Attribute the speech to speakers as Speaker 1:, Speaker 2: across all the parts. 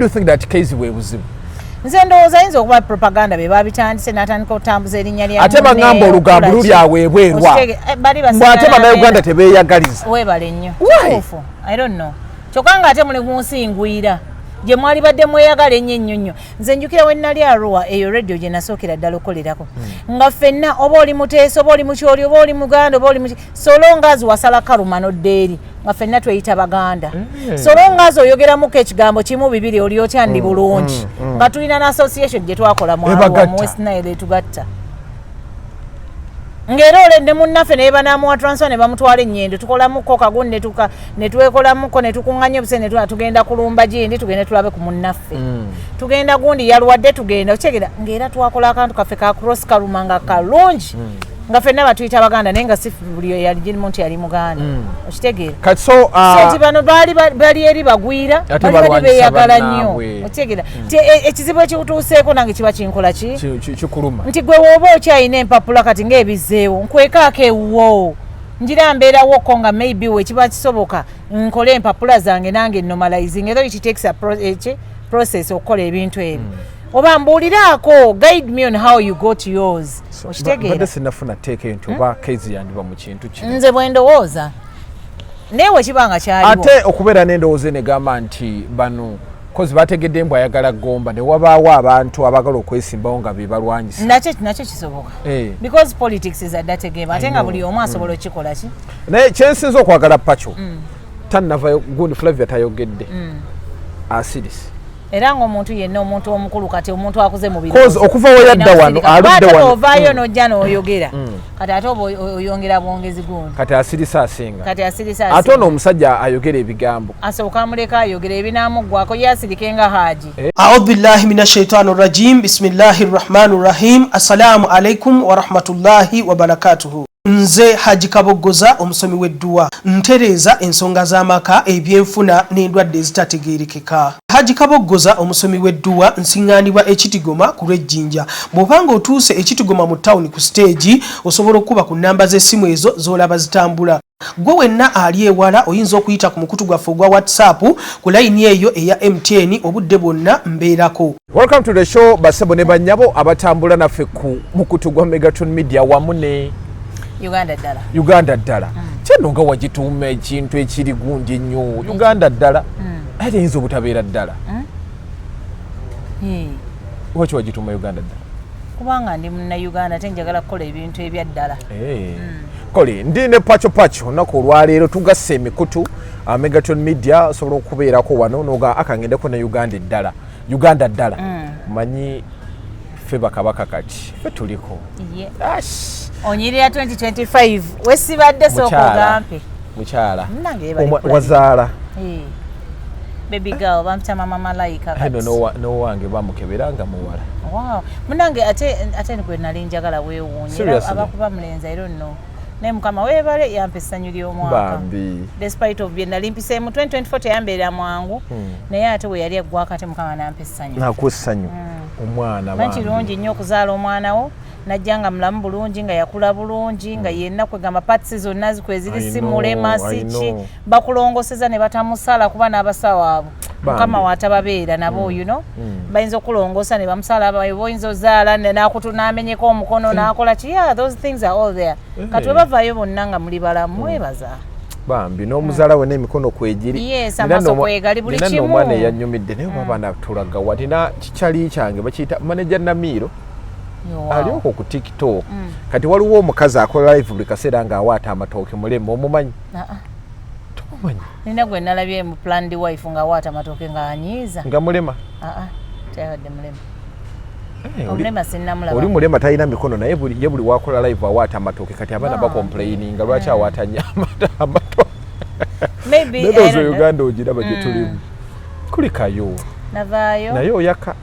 Speaker 1: Do you think that case bwe buzibu?
Speaker 2: Nze ndowooza ayinza okuba propaganda be babitandise, n'atandika okutambuza erinnya lya
Speaker 1: Ate
Speaker 2: munne,
Speaker 1: baŋŋamba olugambo
Speaker 2: okukola
Speaker 1: luli
Speaker 2: ki.
Speaker 1: awo ebwerwa.
Speaker 2: Bali
Speaker 1: Mbw ate
Speaker 2: basigala
Speaker 1: Bannayuganda tebeeyagaliza.
Speaker 2: Weebale nnyo.
Speaker 1: Why?
Speaker 2: Kituufu, I don't know. Kyokka ng'ate muli mu nsi ngwira gye mwali badde mweyagala ennyo ennyo nnyo. Nze njukira we nali Arua, eyo radio gye nasookera ddala okukolerako, nga ffenna, oba oli Muteesa, oba oli Mukyoli, oba oli Muganda, oba oli Muki, so long as wasala Karuma n'odda eri, nga ffenna tweyita Baganda. So long as oyogeramuko ekigambo kimu, bibiri, oli otya, ndi bulungi, nga tulina n'association gye twakola mu Arua, mu
Speaker 1: Ebagatta.
Speaker 2: West Nile, etugatta, ng'era ole ne munnaffe naye banaamuwa transfer ne bamutwala ennyendo, tukolamuko kagundi ne twekolamuko ne tukuŋŋanya obuse ne tugenda kulumba gindi, tugende tulabe ku munnaffe, tugenda gundi yalwadde, tugenda okyegera. Ng'era twakola akantu kaffe ka cross Karuma nga kalungi, nga ffenna batuyita Baganda, naye nga si buli yali girimu nti yali Muganda, okitegeera?
Speaker 1: Kati so
Speaker 2: So nti bano baali bali eri bagwira,
Speaker 1: Ate
Speaker 2: bali bali
Speaker 1: balwanyisa
Speaker 2: beeyagala nnyo.
Speaker 1: bannaabwe.
Speaker 2: Okitegeera nti ekizibu ekikutuuseeko nange kiba kinkola ki?
Speaker 1: Kikuluma.
Speaker 2: Nti gwe wooba okyalina empapula kati ng'ebizzeewo, nkwekaako ewuwo, ngira mbeerawoko nga maybe we kiba kisoboka nkole empapula zange nange normalizing, although it takes a process okukola ebintu ebyo, oba mbuuliraako, guide me on how you got yours. Okitegeera?
Speaker 1: Mbadde sinafuna tteeka eyo nti oba Kezi yandiba mu kintu kino.
Speaker 2: Nze bwe ndowooza, naye we kiba nga kyaliwo.
Speaker 1: Ate okubeera n'endowooza eno egamba nti bano kozi bategedde mbu ayagala Gomba, ne wabaawo abantu abaagala okwesimbawo nga be balwanyisa.
Speaker 2: Nakyo kisoboka, because politics is a dirty game, ate nga
Speaker 1: know.
Speaker 2: buli omu asobola okukikola ki.
Speaker 1: Naye kyensinza okwagala, Pacho tannavayo, gundi Flavia tayogedde, asirise.
Speaker 2: Era ng'omuntu yenna, omuntu omukulu kati, omuntu akuze mu
Speaker 1: Cause okuva we yadda wano, aludde wano.
Speaker 2: Ovaayo n'ojja n'oyogera kati, ate oba oyongera bwongezi gundi.
Speaker 1: Kati asirise asinga.
Speaker 2: Kati asirise.
Speaker 1: Ate ono omusajja ayogera ebigambo.
Speaker 2: Asooka amuleka ayogera, ebinaamuggwako ye asirike nga Haaji.
Speaker 3: أعوذ بالله من الشيطان الرجيم، بسم الله الرحمن الرحيم. السلام عليكم ورحمة الله وبركاته. Nze Haji Kaboggoza, omusomi w'edduwa, ntereeza ensonga z'amaka, ebyenfuna n'endwadde ezitategeerekeka. Haji Kaboggoza, omusomi w'edduwa, nsiŋŋaanibwa Ekitigoma ku lw'Ejjinja. Bw'obanga otuuse Ekitigoma mu tawuni ku siteegi, osobola okuba ku nnamba z'essimu ezo z'olaba zitambula. Gwe wenna ali ewala oyinza okuyita ku mukutu gwaffe ogwa WhatsApp ku layini eyo eya MTN, obudde bwonna mbeerako.
Speaker 1: Welcome to the show, basebo ne bannyabo abatambula naffe ku mukutu gwa Megaton Media wamu ne
Speaker 2: Uganda Ddala.
Speaker 1: Uganda Ddala. Kyeno nga wagituuma ekintu ekiri gundi ennyo, Uganda Ddala, ate eyinza obutabeera ddala. Lwaki wagituuma Uganda Ddala?
Speaker 2: Kubanga ndi Munnauganda, ate njagala kukola ebintu ebya ddala.
Speaker 1: Eh. Kole ndi ne Pacho Pacho. Olunaku olwaleero tugasse emikutu, Megaton Media osobola okubeerako wano noga akangendeko ne Uganda Eddala. Uganda Ddala, manyi ffe bakabaka, kati ffe tuliko.
Speaker 2: Ye.
Speaker 1: Ash.
Speaker 2: Onyirira 2025 wesibadde, sooka
Speaker 1: Mukyala.
Speaker 2: ogampe.
Speaker 1: Mukyala.
Speaker 2: Munnange, yeebale kulabika.
Speaker 1: Wazaala?
Speaker 2: Eh. Baby girl, bampita Mama Malayika
Speaker 1: Eno
Speaker 2: kati.
Speaker 1: N'owange bamukebera nga muwala.
Speaker 2: Wow. Munange, ate gwe nali njagala, weewuunye. Era
Speaker 1: Seriously?
Speaker 2: abakuba mulenzi, I don't know. Naye Mukama weebale, yampa essanyu ly'omwaka.
Speaker 1: Bambi.
Speaker 2: Despite of bye nali mpiseemu, 2024 teyambeera mwangu. Naye ate we yali eggwako, ate Mukama n'ampa essanyu.
Speaker 1: Nakuwa essanyu omwana.
Speaker 2: Manyi
Speaker 1: Bambi.
Speaker 2: kirungi nnyo okuzaala omwana wo najja nga mulamu bulungi, nga yakula bulungi, nga yenna kwegamba parts zonna zikweziri,
Speaker 1: I
Speaker 2: si
Speaker 1: know,
Speaker 2: mulema,
Speaker 1: I
Speaker 2: si ki,
Speaker 1: know.
Speaker 2: bakulongoseza ne batamusala, kuba n'abasawo abo
Speaker 1: Bambi.
Speaker 2: Mukama waatababeera nabo, bayinza okulongosa ne bamusala, oyinza ozaala n'amenyeka omukono n'akola ki. Yeah, those things are all there. Kati we bavaayo bonna nga muli balamu, mwebaza.
Speaker 1: Bambi, n'omuzaala we n'emikono kwegiri.
Speaker 2: Yes, amaaso kwegali, buli
Speaker 1: Nina
Speaker 2: kimu.
Speaker 1: n'omwana eyanyumidde, naye oba abaana tulagawa? Nina kikyali kyange bakiyita Manager Namiiro. Ali okwo ku TikTok. Kati waliwo omukazi akola live buli kaseera ng'awaata amatooke, mulema, omumanyi?
Speaker 2: Ah, ah.
Speaker 1: Tomumanyi?
Speaker 2: Nina gwe nalabye mu Planned Wife nga waata amatooke nga anyiiza.
Speaker 1: Nga mulema?
Speaker 2: Ah, ah, teyabadde mulema.
Speaker 1: Eh,
Speaker 2: Omulema sinnamulaba.
Speaker 1: Oli mulema, talina mikono, naye ye buli wakola live awaata amatooke. Kati abaana bacomplaininga lwaki awaata nnyo amatooke.
Speaker 2: Maybe, I
Speaker 1: Ndowooza
Speaker 2: don't know.
Speaker 1: Uganda ogiraba gye tulimu, kulikayo.
Speaker 2: Navaayo.
Speaker 1: Naye oyaka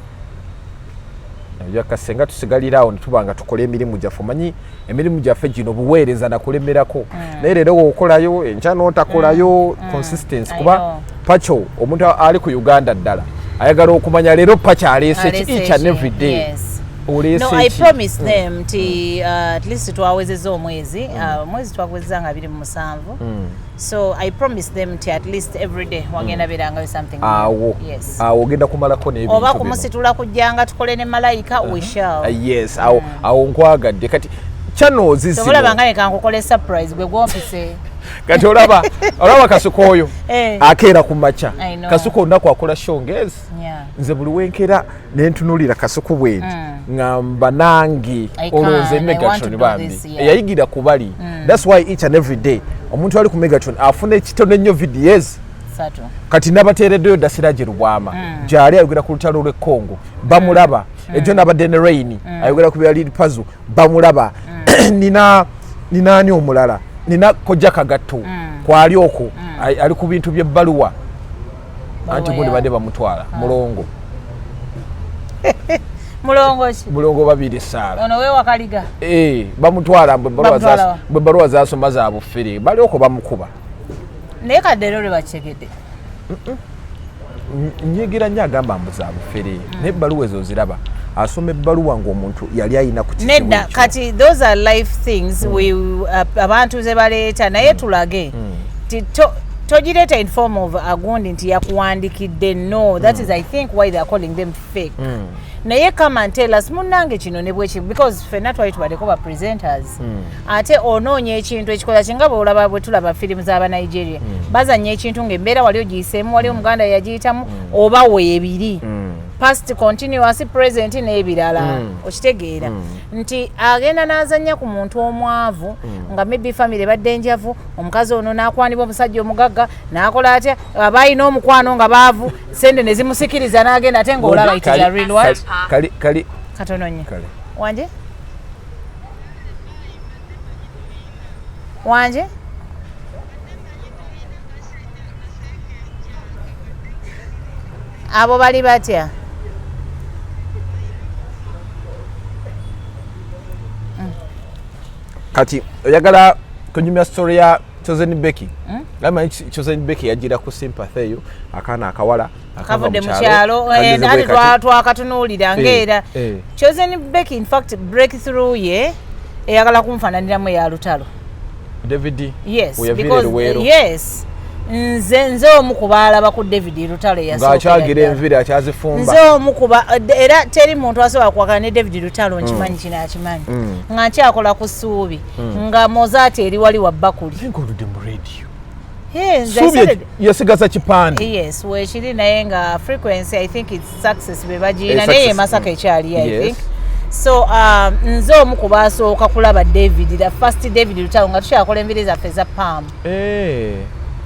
Speaker 1: oyaka, senga tusigalira awo netuba nga tukola emirimu gyaffe. Omanyi emirimu gyaffe gino buweereza nakulemerako, naye leero wookolayo, enkya n'otakolayo, consistency.
Speaker 2: I
Speaker 1: Kuba
Speaker 2: know.
Speaker 1: Pacho, omuntu ali ku Uganda Ddala ayagala okumanya leero Pacho aleese ki
Speaker 2: Aleese
Speaker 1: each and
Speaker 2: ki?
Speaker 1: every day.
Speaker 2: Yes.
Speaker 1: Oleese
Speaker 2: No, I
Speaker 1: ki?
Speaker 2: promise them nti at least twawezezza omwezi, omwezi twagwezeza nga 27, so I promise them nti at least every day wagenda beerangayo something new.
Speaker 1: Awo
Speaker 2: Yes.
Speaker 1: awo ogenda kumalako n'ebintu
Speaker 2: Oba
Speaker 1: bino.
Speaker 2: kumusitula kujjanga tukole ne malayika, we shall.
Speaker 1: Yes, awo awo nkwagadde. Kati channels zino,
Speaker 2: Tobulaba nga nekankukole surprise gwe gwompise.
Speaker 1: Kati olaba Kasuku oyo akeera ku makya.
Speaker 2: I know.
Speaker 1: Kasuku olunaku akola showngezi. Nze buli wenkera nentunuulira Kasuku bwenti, ŋŋamba nange
Speaker 2: I
Speaker 1: olwo nze
Speaker 2: can, I want to
Speaker 1: Megatron
Speaker 2: do
Speaker 1: bambi
Speaker 2: this, yeah.
Speaker 1: eyayigira ku bali. That's why each and every day omuntu ali ku Megatron afuna ekitono ennyo, videos
Speaker 2: 3.
Speaker 1: Kati nabateereddeyo Dasiraje Lubwama, gyali ayogera ku lutalo lw'e Congo, bamulaba. Ejo nabadde ne Rain, ayogera ku bya Pazo, bamulaba. Nina ani omulala? Nina Kojja Kagatto kwali okwo, ali ku bintu by'ebbaluwa, anti gundi badde bamutwala Mulongo.
Speaker 2: Mulongo ki?
Speaker 1: Mulongo babiri saala.
Speaker 2: Ono wewakaliga?
Speaker 1: Eh, bamutwala mbu ebbaluwa
Speaker 2: Bamutwala wa?
Speaker 1: mbu ebbaluwa zasoma za bufere, bali okwo bamukuba.
Speaker 2: Naye kadde era olwe bakitegedde.
Speaker 1: Nyigira nnyo, agamba mbu za bufere, naye ebbaluwa ezo ziraba, asoma ebbaluwa ng'omuntu yali ayina ku kizibu
Speaker 2: Nedda.
Speaker 1: ekyo.
Speaker 2: Kati those are life things we abantu ze baleeta, naye tulage ti togireeta in form of agundi nti yakuwandikidde. No, that is, I think, why they are calling them fake. Naye come and tell us, munnange, kino ne bweki, because ffenna twali tubaddeko ba presenters, ate onoonya ekintu ekikola kinga bwolaba bwe tulaba firimu z'Abanigeria, bazanya ekintu ng'embeera wali ogiyiseemu, wali Omuganda yagiyitamu, oba weebiri past continuous, present n'ebirala. Okitegeera nti agenda n'azanya ku muntu omwavu nga maybe family ebadde njavu, omukazi ono n'akwanibwa omusajja omugagga, n'akola atya, aba alina omukwano nga baavu, sente ne zimusikiriza n'agenda, ate ng'olaba it is a real what?
Speaker 1: Kali
Speaker 2: Katono nnyo.
Speaker 1: Kale.
Speaker 2: Wanje, wanje, abo bali batya?
Speaker 1: Kati oyagala kunyumya story ya Chosen Becky? Amanyi Chosen Becky yagira ku sympathy eyo, akaana akawala akava
Speaker 2: Kavudde mu kyalo,
Speaker 1: kageze
Speaker 2: ate
Speaker 1: bwe kati.
Speaker 2: twakatunuulira ngaera Chosen Becky, in fact, breakthrough ye eyagala kunfaananiramu eya Lutalo.
Speaker 1: David
Speaker 2: Yes.
Speaker 1: we yaviira
Speaker 2: Because
Speaker 1: Luweero.
Speaker 2: Yes, nze omu ku baalaba ku David Lutalo eyasookera
Speaker 1: Ng'akyagira
Speaker 2: ddala.
Speaker 1: enviiri, akyazifumba.
Speaker 2: Nze omu kuba, era teri muntu asobola kuwakana ne David Lutalo nkimanyi, kino akimanyi, nga nkyakola ku Ssuubi, nga Mozaati eri wali wa Bakuli.
Speaker 1: Ng'oludde mu radio.
Speaker 2: Yes, I
Speaker 1: Suubi yasigaza kipande.
Speaker 2: Yes, wekiri, naye nga frequency, I think it's Success be bagiina,
Speaker 1: Eh,
Speaker 2: naye
Speaker 1: Success,
Speaker 2: Masaka ekyali, I think so. Nze omu ku basooka kulaba David, the first David Lutalo, nga tukyakola enviiri zaffe eza pam,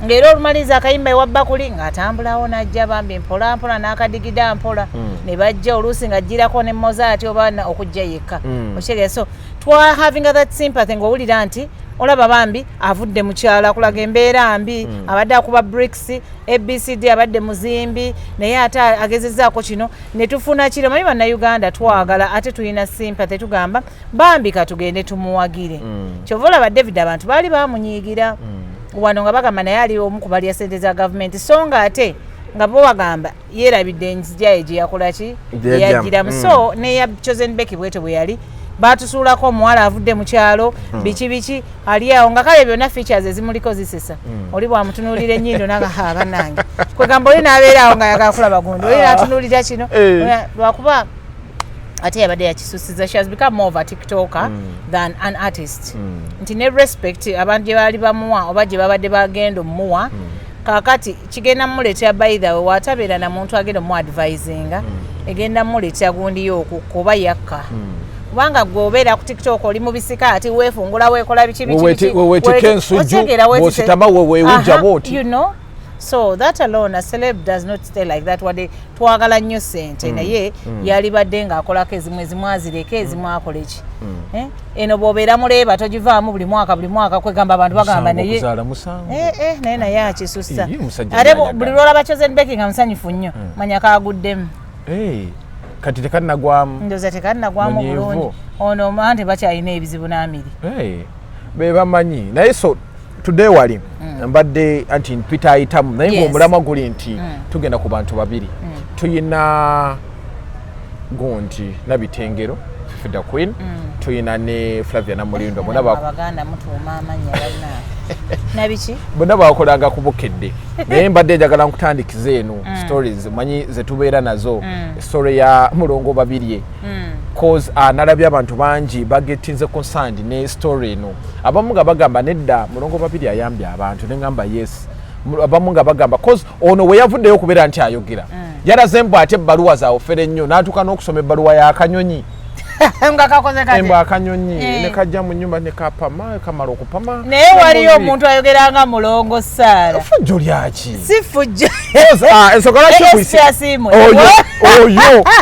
Speaker 2: ng'era olumaliriza akayimba ewa Bakuli, ng'atambulawo n'ajja bambi mpola mpola n'akadigida mpola, ne bajja oluusi ng'agirako ne Mozaati oba okujja yekka. Okitegeera? So twa having that sympathy, ng'owulira nti olaba bambi avudde mu kyalo, akulaga embeera mbi, abadde akuba bricks, ABCD, abadde muzimbi, naye ate agezezzaako kino ne tufuna kiro. Manyi Bannayuganda twagala, ate tulina sympathy, tugamba bambi katugende tumuwagire. Kyova olaba David abantu baali bamunyiigira wano nga bagamba naye ali omu ku balya sente za gavumenti, so nga ate nga bo bagamba yeerabidde enzija ye gye yakola ki,
Speaker 1: Gye yajjamu.
Speaker 2: yagiramu. So neya Chosen Becky bwetyo bwe yali batusuulako omuwala avudde mu kyalo, biki biki, ali awo nga kale byonna features ezimuliko zisesa. Oli bwamutunuulira ennyindo naga, ha bannange, kwegamba oli n'abeera awo nga yagala kulaba gundi, oli n'atunuulira kino. Lwakuba ate yabadde yakisusiza, she has become more of a TikToker than an artist, nti ne respect abantu gye baali bamuwa oba gye babadde bagenda omuwa, kakati kigenda mumuleetera, by the way, watabeera na muntu agenda omu advisinga, egenda mumuleetera gundi y'okukka oba yakka, kubanga gwe obeera ku TikTok oli mu bisika, ati weefungula, weekola biki biki biki.
Speaker 1: Weweeteka ensujju,
Speaker 2: Otegeera,
Speaker 1: bw'ositama weewujja bw'oti.
Speaker 2: You know, so that alone, a celeb does not stay like that, wadde twagala nnyo ssente, naye yalibadde ng'akolako ezimu, ezimu azireke, ezimu akola eki. Eh? Eno bw'obeera muleeba togivaamu buli mwaka buli mwaka, kwegamba abantu bagamba
Speaker 1: Musango
Speaker 2: naye
Speaker 1: okuzaala musango.
Speaker 2: Eh, eh, naye akisusa.
Speaker 1: Ii, musajja
Speaker 2: Ate
Speaker 1: yayagala.
Speaker 2: buli lwolaba Chosen Becky nga musanyufu nnyo, manya kaguddemu.
Speaker 1: Eh, kati tekannagwamu.
Speaker 2: Ndowooza tekannagwamu
Speaker 1: Munyiivu.
Speaker 2: bulungi. Ono anti bakyalina ebizibu n'amiri.
Speaker 1: Hey, be bamanyi, naye so today wali mbadde anti mpita ayitamu, naye ng'omulamwa guli nti tugenda ku bantu babiri. Tuyina Gundi Nabitengero, Fifi da Queen, tulina ne Flavia Namulindwa, bonna
Speaker 2: Abaganda mutuuma amannya bannange. Nabiki?
Speaker 1: Bonna bakolanga ku Bukedde, naye mbadde njagala nkutandikiza eno stories manyi zetubeera nazo, story ya Mulongo Babirye, cause nalabye abantu bangi bagetinze concerned ne story eno. Abamu nga bagamba nedda, Mulongo Babirye ayambye abantu, neŋŋamba yes. Abamu nga bagamba cause ono we yavuddeyo okubeera nti ayogera, yalaze mbu ate ebbaluwa zaawofere nnyo, n'atuuka n'okusoma ebbaluwa y'akanyonyi.
Speaker 2: Nga kakoze kati.
Speaker 1: Embwa akanyonyi
Speaker 2: Eh.
Speaker 1: ne kajja mu nyumba ne kapama, kamala okupama.
Speaker 2: Naye waliyo omuntu ayogera nga Mulongo Saara.
Speaker 1: Fujjo lyaki?
Speaker 2: Si fujjo.
Speaker 1: Ensonga lwaki
Speaker 2: ASP
Speaker 1: okuyise-
Speaker 2: asiimwe.
Speaker 1: Oyo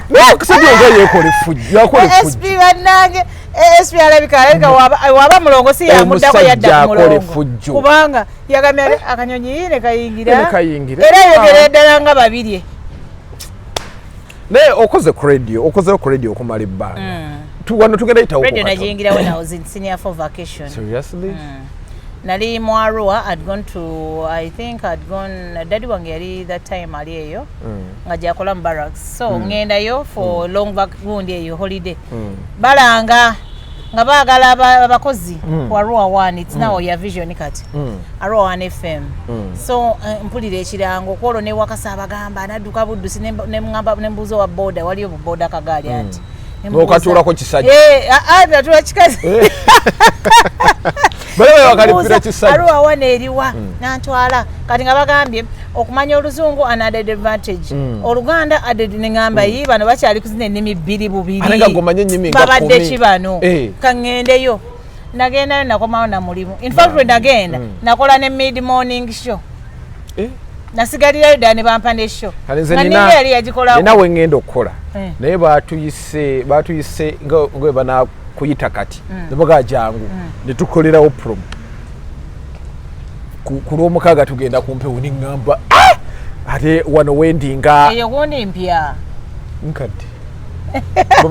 Speaker 1: naye okusajja nga yeekola effujjo, yakola
Speaker 2: ASP
Speaker 1: effujjo.
Speaker 2: Bannange, ASP alabika waba Mulongo si yamuddako.
Speaker 1: Omusajja
Speaker 2: Yadda ku
Speaker 1: akola
Speaker 2: Mulongo.
Speaker 1: effujjo.
Speaker 2: Kubanga yagambye ati akanyonyi ne kayingira.
Speaker 1: Ne kayingira.
Speaker 2: Era ayogera ddala nga Babirye.
Speaker 1: Naye okoze ku radio, okozeyo ku radio okumala ebbanga. Wano tugenda yitawo.
Speaker 2: Radio nagiyingira when I was in senior four vacation.
Speaker 1: Seriously?
Speaker 2: Nali mu Arua. I'd gone to, I think I'd gone, daddy wange yali that time ali eyo nga gyakola mu barracks, so ngendayo for long vac gundi eyo holiday. Balanga nga baagala abakozi ku Arua One, it's now ya Vision kati, Arua One FM. So mpulira ekirango kwolwo newakasa, abagamba nadduka buddusi, nemŋŋamba nembuuza owa boda, waliyo buboda kagaali anti.
Speaker 1: N'okatuulako kisajja.
Speaker 2: Eh, ah, ah, natula kikazi.
Speaker 1: Bale bakalipira kisajja.
Speaker 2: Arua One eriwa? Nantwala. Kati nga bagambye okumanya oluzungu an added advantage, oluganda added. Neŋŋamba yi bano bakyali kuzina ennimi bbiri bubiri.
Speaker 1: Ate nga gomanye ennimi nga
Speaker 2: Babadde
Speaker 1: 10.
Speaker 2: ki bano?
Speaker 1: Eh.
Speaker 2: Kaŋŋendeyo. Nagendayo, nakomawo na mulimu. In fact, lwe nagenda nakola ne mid morning show.
Speaker 1: Eh,
Speaker 2: Nasigalirayo ddala ne bampa ne show.
Speaker 1: Kale nze
Speaker 2: Nga ninga yali yagikolako.
Speaker 1: Nina we ŋŋenda okukola.
Speaker 2: Eh.
Speaker 1: Naye batuyise nga bwe banakuyita kati, ne bagaa jangu ne tukolerawo promo ku lwomukaaga, tugenda ku mpewo. Neŋŋamba, "Ah!" Ate wano wendinga
Speaker 2: Eyo gundi mpya.
Speaker 1: Nkadde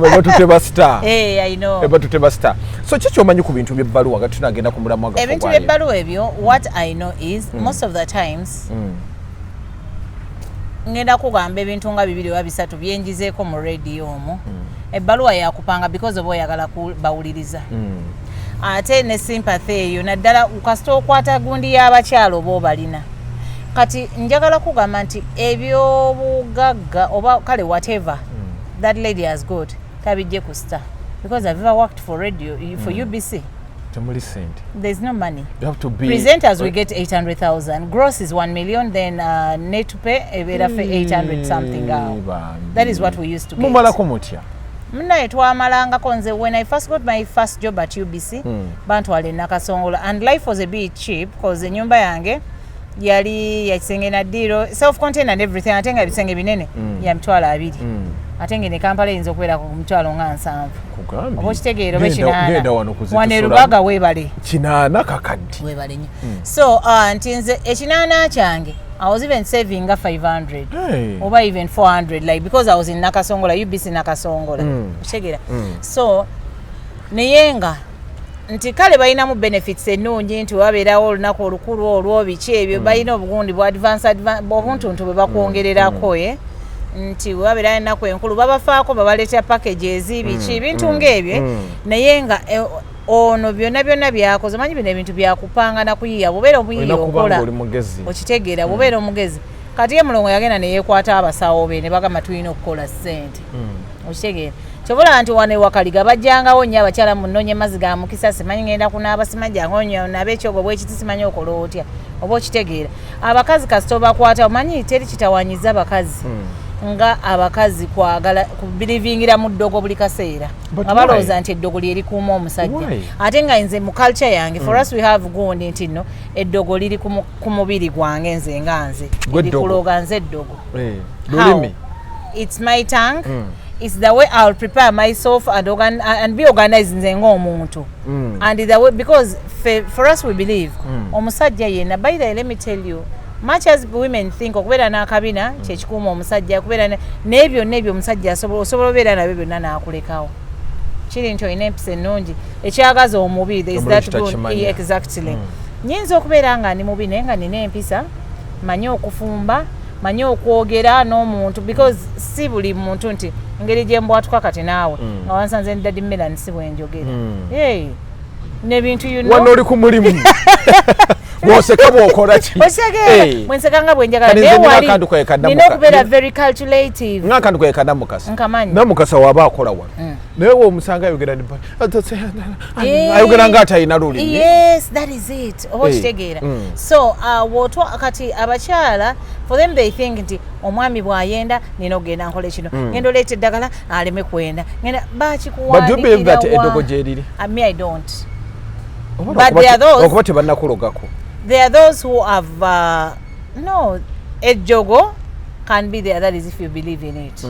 Speaker 1: batute star.
Speaker 2: Eh, I know.
Speaker 1: Batute star. So ki kyomanyi ku bintu byebbaluwa nga tunagenda ku mulamwa gaffe
Speaker 2: Ebintu
Speaker 1: ogwaleero?
Speaker 2: byebbaluwa ebyo, what I know is most of the times, ngenda kugamba ebintu nga bibiri oba bisatu byenjizeeko mu rediyo omwo. Ebbaluwa yakupanga because oba oyagala bawuliriza, ate ne sympathy eyo, naddala kasita okwata gundi y'abakyala oba obalina. Kati njagala kugamba nti ebyobugagga oba kale whatever that lady has got, tabijje ku star, because I've ever worked for radio, for UBC.
Speaker 1: Temuli sente.
Speaker 2: There's no money.
Speaker 1: You have to be
Speaker 2: Presenters, we get 800,000 gross, is 1 million, then net pay ebeera fe 800 something awo.
Speaker 1: Bambi.
Speaker 2: That is what we used to get.
Speaker 1: Mumalako mutya?
Speaker 2: Munaye twamalangako. Nze when I first got my first job at UBC, bantwala e Nakasongola, and life was a bit cheap because enyumba yange yali yakisenge na ddiiro, self contained and everything, ate nga ebisenge binene, ya 20,000. Ate nga ne Kampala eyinza okubeera ku 70,000.
Speaker 1: Kugambye.
Speaker 2: Oba okitegeera, oba
Speaker 1: Genda
Speaker 2: 800.
Speaker 1: wano ku
Speaker 2: Wano
Speaker 1: zetusulamu.
Speaker 2: Erubaga, weebale.
Speaker 1: 800 kakaddi.
Speaker 2: Weebale nnyo. So nti nze 800 kyange, I was even saving nga 500
Speaker 1: Hey.
Speaker 2: oba even 400, like because I was in Nakasongola, UBC Nakasongola. Okitegeera? So naye nga nti kale balinamu benefits ennungi nti wabeerawo olunaku olukulu olwo, biki ebyo, balina obugundi bwa advance, obuntuntu bwe bakwongererako, ye nti wabeerawo ennaku enkulu babafaako, babaleetera packages, biki, bintu ng'ebyo. Naye nga ono byonna byonna byakoze, omanyi bino ebintu byakupanga na kuyiya, bw'obeera omuyiya
Speaker 1: Olina kuba
Speaker 2: okola.
Speaker 1: nga oli mugezi.
Speaker 2: Okitegeera? Bw'obeera omugezi. Kati ye Mulongo yagenda neyeekwata abasawo be ne bagamba tulina okukola ssente. Okitegeera? Kyobulaba nti wano ewakaliga bajjangawo nnyo abakyala, munonye mazzi ga mukisa, simanyi ngenda kunaaba, simanyi jangu naaba ekyogo bwekiti, simanyi okola otya. Oba okitegeera, abakazi kasita obakwata, omanyi teri kitawanyiza bakazi nga abakazi kwagala kubirivingira mu ddogo buli kaseera.
Speaker 1: But
Speaker 2: Nga balowooza
Speaker 1: why?
Speaker 2: nti eddogo lyerikuuma omusajja.
Speaker 1: Why?
Speaker 2: Ate nga nze mu culture yange, for us we have gundi nti nno eddogo liri ku mubiri gwange, nze nga nze.
Speaker 1: Gwe eddogo?
Speaker 2: Erikuloga nze eddogo.
Speaker 1: Eh,
Speaker 2: How?
Speaker 1: lulimi.
Speaker 2: It's my tongue. It's the way I'll prepare myself and be organized nze ng'omuntu. And the way, because for us we believe omusajja yenna, by the way, let me tell you, much as women think okubeera n'akabina kyekikuuma omusajja, okubeera naye byonna ebyo omusajja osobola obeera nabyo byonna n'akulekawo. Kiri nti olina empisa ennungi ekyagaza omubi, there is
Speaker 1: Omulungi
Speaker 2: that good,
Speaker 1: takimanya.
Speaker 2: Exactly. Nyinza okubeera nga ndi mubi naye nga nina empisa, manyi okufumba, manyi okwogera n'omuntu, because si buli muntu nti Engeri gye mbwatuka kati naawe nga wansanze ne Daddy Melan, si bwenjogera. Hey, n'ebintu you know.
Speaker 1: Wano oli ku mulimu, bw'oseka bw'okola ki?
Speaker 2: Okitegeera?
Speaker 1: Eh.
Speaker 2: Bwenseka nga bwenjagala.
Speaker 1: Kati nze
Speaker 2: Naye
Speaker 1: nina
Speaker 2: wali
Speaker 1: akantu kawe kaddamu
Speaker 2: nina okubeera very calculative.
Speaker 1: Ng'akantu kawe kadamukasa.
Speaker 2: Nkamanyi.
Speaker 1: Namukasa waba akola wano, naye womusanga ayogera
Speaker 2: Eh.
Speaker 1: ayogera nga atalina lulimi.
Speaker 2: Yes, that is it, oba
Speaker 1: Eh,
Speaker 2: okitegeera? So wotwa kati abakyala, for them they think nti omwami bw'ayenda nina okugenda nkola kino, ngenda oleeta eddagala aleme kwenda, ngenda.
Speaker 1: But do you believe that
Speaker 2: Bakikuwandikira wa?
Speaker 1: eddogo gyeriri?
Speaker 2: Me, I don't.
Speaker 1: Oba
Speaker 2: But there are those-
Speaker 1: okuba tebannakulogako.
Speaker 2: There are those who have no, ejjogo can be there, that is if you believe in it,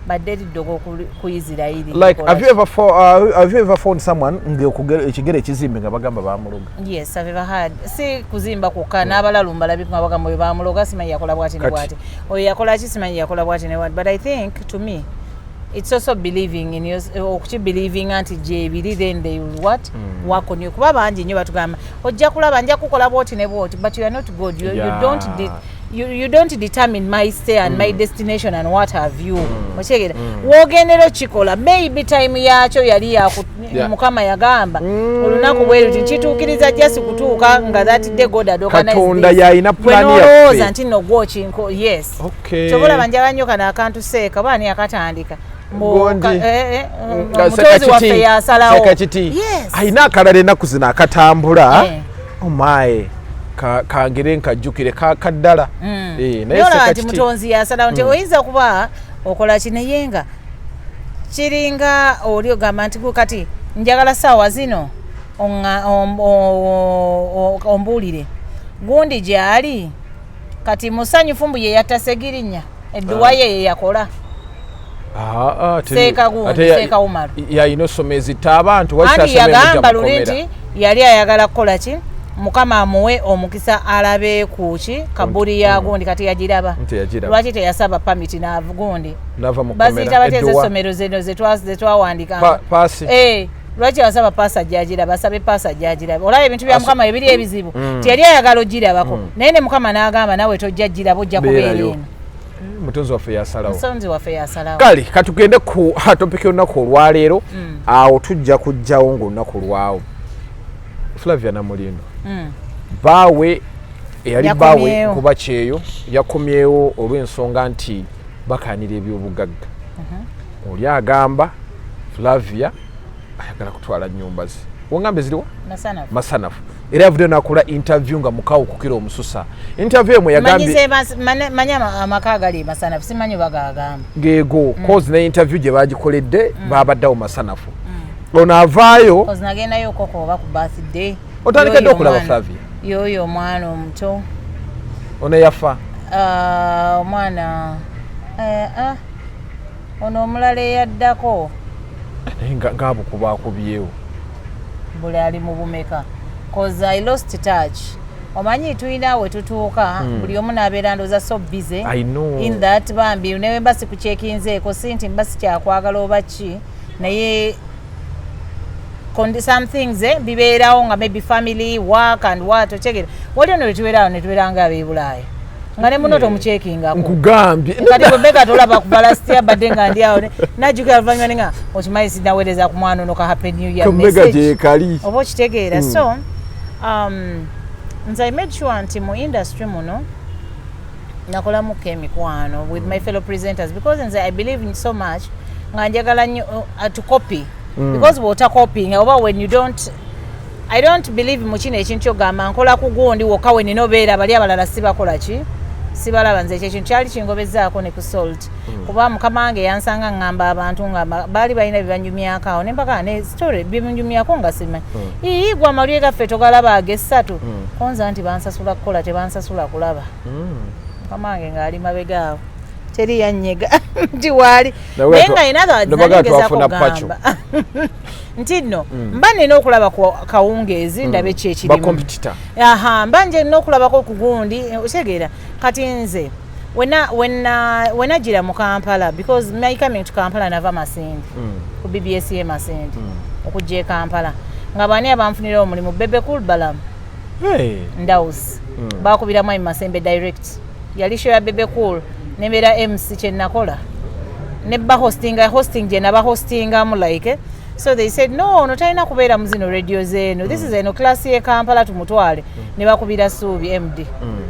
Speaker 2: but eri ddogo ku Isirairi.
Speaker 1: Like, have you ever found someone nga ekigere ekizimbe nga bagamba bamuloga?
Speaker 2: Yes, I've ever had. Si kuzimba kwokka, n'abalalu mbalabi nga bagamba oyo bamuloga, simanyi yakola bwati ne
Speaker 1: Kati.
Speaker 2: bwati, oyo yakola ki, simanyi yakola bwati ne bwati. But I think to me it's also believing in your, okukibelievinga nti gyebiri, then they will what, work on you, kuba bangi nnyo batugamba ojja kulaba nja kukola bwoti ne bwoti, but you are not God. You don't you don't determine my stay and my destination and what have you. Okitegeera? Woogendera okikola, maybe time yakyo yali yaku Mukama yagamba olunaku bwe luti kituukiriza, just kutuuka nga that day God had organized
Speaker 1: Katonda
Speaker 2: this.
Speaker 1: yalina
Speaker 2: Gwe
Speaker 1: plan
Speaker 2: n'olowooza
Speaker 1: yaffe.
Speaker 2: nti nno gwokinko, yes. Kyova olaba njagala nnyo kano akantu seeka oba ani akatandika.
Speaker 1: Gondi. Nga
Speaker 2: Omutozi
Speaker 1: Sekakiti.
Speaker 2: waffe yasalawo.
Speaker 1: Sekakiti.
Speaker 2: Yes.
Speaker 1: Alina akalala ennaku zino akatambula.
Speaker 2: Eh.
Speaker 1: Omaye kangire nkajjukire kaddala. Eh, naye
Speaker 2: Naye olaba nti
Speaker 1: Sekakiti.
Speaker 2: mutonzi yasalawo nti oyinza kuba okola ki, naye nga kiringa oli ogamba nti gwe kati njagala saawa zino ombuulire gundi gyali kati musanyufu mbu ye yatta Segirinya, edduwa ye ye yakola.
Speaker 1: Ah, ah,
Speaker 2: Seeka gundi,
Speaker 1: ate
Speaker 2: Seeka Umaru.
Speaker 1: Yalina osoma ezitta abantu.
Speaker 2: Anti yagamba luli nti yali ayagala kukola ki, Mukama amuwe omukisa alabe ku ki kabuli ya gundi, kati yagiraba.
Speaker 1: Nti yagiraba.
Speaker 2: Lwaki teyasaba permit naavu gundi?
Speaker 1: Nava mu
Speaker 2: Baziyita
Speaker 1: kkomera,
Speaker 2: batya
Speaker 1: edduwa.
Speaker 2: ez'essomero zino zetwawandikanga?
Speaker 1: Paasi.
Speaker 2: Eh, lwaki yasaba paasi ajagiraba? Asabe paasi ajagiraba. Olaba ebintu bya Mukama ebiri ebizibu, tiyali ayagala ogirabako, naye ne Mukama n'agamba nawe tojja giraba, ojja kubeera
Speaker 1: Beerayo.
Speaker 2: eno.
Speaker 1: Mutonzi waffe yasalawo.
Speaker 2: Musonzi waffe yasalawo.
Speaker 1: Kale katugende ku topic y'olunaku olwaleero. Awo tujja kujjawo ng'olunaku lwawo Flavia Namulindo baawe eyali baawe
Speaker 2: Yakomyewo.
Speaker 1: kuba kyeyo yakomyewo olw'ensonga nti bakanira ebyobugagga. Oli agamba Flavia ayagala kutwala nyumba ze, wongambe ziriwa?
Speaker 2: Masanafu.
Speaker 1: Masanafu. Era yavuddeyo nakola interview nga mukawo kukira omususa. Interview emwe yagambye
Speaker 2: Manyize manyi amaka agali e Masanafu, simanyi oba gagamba.
Speaker 1: Geego cause ne interview gye bagikoledde babaddewo Masanafu. Ono avaayo.
Speaker 2: Cause nagendayo koko oba ku birthday.
Speaker 1: Otandika
Speaker 2: Yoyo
Speaker 1: ddi okulaba
Speaker 2: omwana-
Speaker 1: Flavia?
Speaker 2: Yoyo omwana omuto.
Speaker 1: Ono yafa?
Speaker 2: Ah, omwana ono omulala eyaddako.
Speaker 1: Naye ng'abukubakubyewo.
Speaker 2: Buli ali mu bumeka, cause I lost touch. Omanyi tulina we tutuuka, buli omu n'abeera ndooza so busy.
Speaker 1: I know.
Speaker 2: In that bambi newe mba sikucheckinzeeko, si nti mba sikyakwagala oba ki, naye some things bibeerawo nga maybe family work and what, okyegera wali ono wetubeerawo netubeera nga ab'ebulaaya nga ne muno tomucheckingako.
Speaker 1: Nkugambye.
Speaker 2: Kati bwebega tolaba kuva last year, badde nga ndi awo najjukira luvannyuma ninga okimanyi sinaweereza ku mwana ono ka happy new year
Speaker 1: kamega
Speaker 2: message.
Speaker 1: Gyekali.
Speaker 2: Oba okitegeera? So nze I made sure nti mu industry muno nakolamuko emikwano with my fellow presenters, because nze I believe in so much nga njagala nnyo to copy, because bw'otacopying oba when you don't, I don't believe mu kino ekintu kyogamba nkola ku gundi wokka we nina obeera, bali abalala sibakola ki, sibalaba. Nze ekyo ekintu kyali kingobezaako ne ku Salt, kuba mukama wange yansanga ŋŋamba abantu nga baali balina bye banyumyako awo ne mbagamba ne story byemunyumyako nga simanyi. Ii gwe amawulire gaffe togalaba ag'essatu konza nti bansasula kukola, tebansasula kulaba. Mukama wange ng'ali mabega awo, teri yanyega nti waali, naye nga in other words,
Speaker 1: Nebaga
Speaker 2: nali ngezaako
Speaker 1: twafuna pacho.
Speaker 2: kugamba nti nno mba nina okulaba ku kawungeezi ndabe ki ekirimu.
Speaker 1: Bacompetitor.
Speaker 2: Aha, mba nje nina okulabako ku gundi, okitegeera? Kati nze wenagira mu Kampala, because my coming to Kampala nava Masindi, ku BBS ye Masindi okujja e Kampala, nga bani abanfunira omulimu? Bebe Cool, Balam.
Speaker 1: Hey.
Speaker 2: Ndaus bakubira Mwami Masembe direct, yali show ya Bebe Cool, nembeera MC. Kyenakola Ne bahostinga hosting gye nabahostingamu like, so they said, "No, ono talina kubeera mu zino radio zeeno. This is eno class ye Kampala, tumutwale." Ne bakubira Suubi MD.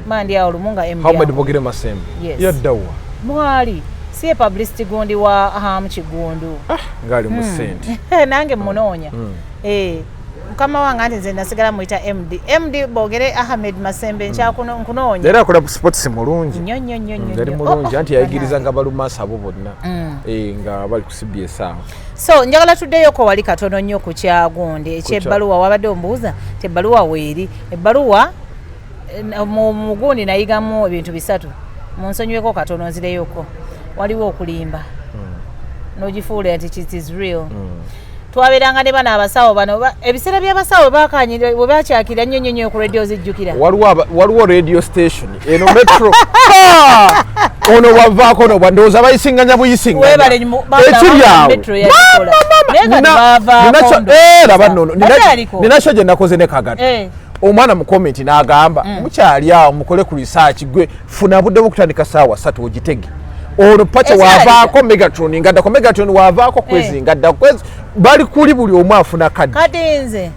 Speaker 2: Mandi awo lumu nga MD
Speaker 1: Ahmed
Speaker 2: awo.
Speaker 1: Bogere Masembe.
Speaker 2: Yes.
Speaker 1: Yaddawa?
Speaker 2: Mwali si ye publicity gundi wa Ham Kigundu.
Speaker 1: Ngaali mu sente.
Speaker 2: Nange munoonya. Eh, mukama wange, anti nze nasigala muyita MD. MD Bogere Ahmed Masembe, nkyakuno nkunoonya.
Speaker 1: Era akola sports mulungi.
Speaker 2: Nnyo nnyo nnyo nnyo.
Speaker 1: Yali
Speaker 2: Nnyo.
Speaker 1: mulungi.
Speaker 2: Oh,
Speaker 1: Anti yayigiriza
Speaker 2: bannange.
Speaker 1: nga balumaasa abo bonna. Eh, nga bali ku CBS awo.
Speaker 2: So njagala tuddeyoko wali katono nnyo ku kyagundi ekyebbaluwa. Wabadde ombuuza ti ebbaluwa weeri. Ebbaluwa mu mugundi nayigamu ebintu bisatu. Munsonyiweko katono nzireyoko. Waliwo okulimba n'ogifuula nti it is real. Twabeeranga ne bano abasawo bano ebiseera by'abasawo bakanyira we bakyakira nnyo nnyo nnyo ku radio, zijjukira.
Speaker 1: Waliwo radio station eno Metro. Ha! Ono wavaako no ndowooza bayisinganya buyisinganya.
Speaker 2: Webale
Speaker 1: Ekiri awo.
Speaker 2: Metro yakikola. Naye kati baavaako ndowooza.
Speaker 1: Laba nno
Speaker 2: Bakyaliko.
Speaker 1: nina show gye nakoze ne Kagata. Omwana mu comment n'agamba, "Mukyali awo, mukole ku research." Gwe funa budde bwokutandika saawa 3 ogitege. Ono Pacha
Speaker 2: Ekyali.
Speaker 1: wavaako Megatron, ngaddako Megatron, wavaako Kwezi, ngaddako Kwezi, bali kuli buli omu afuna kadde.
Speaker 2: Kati nze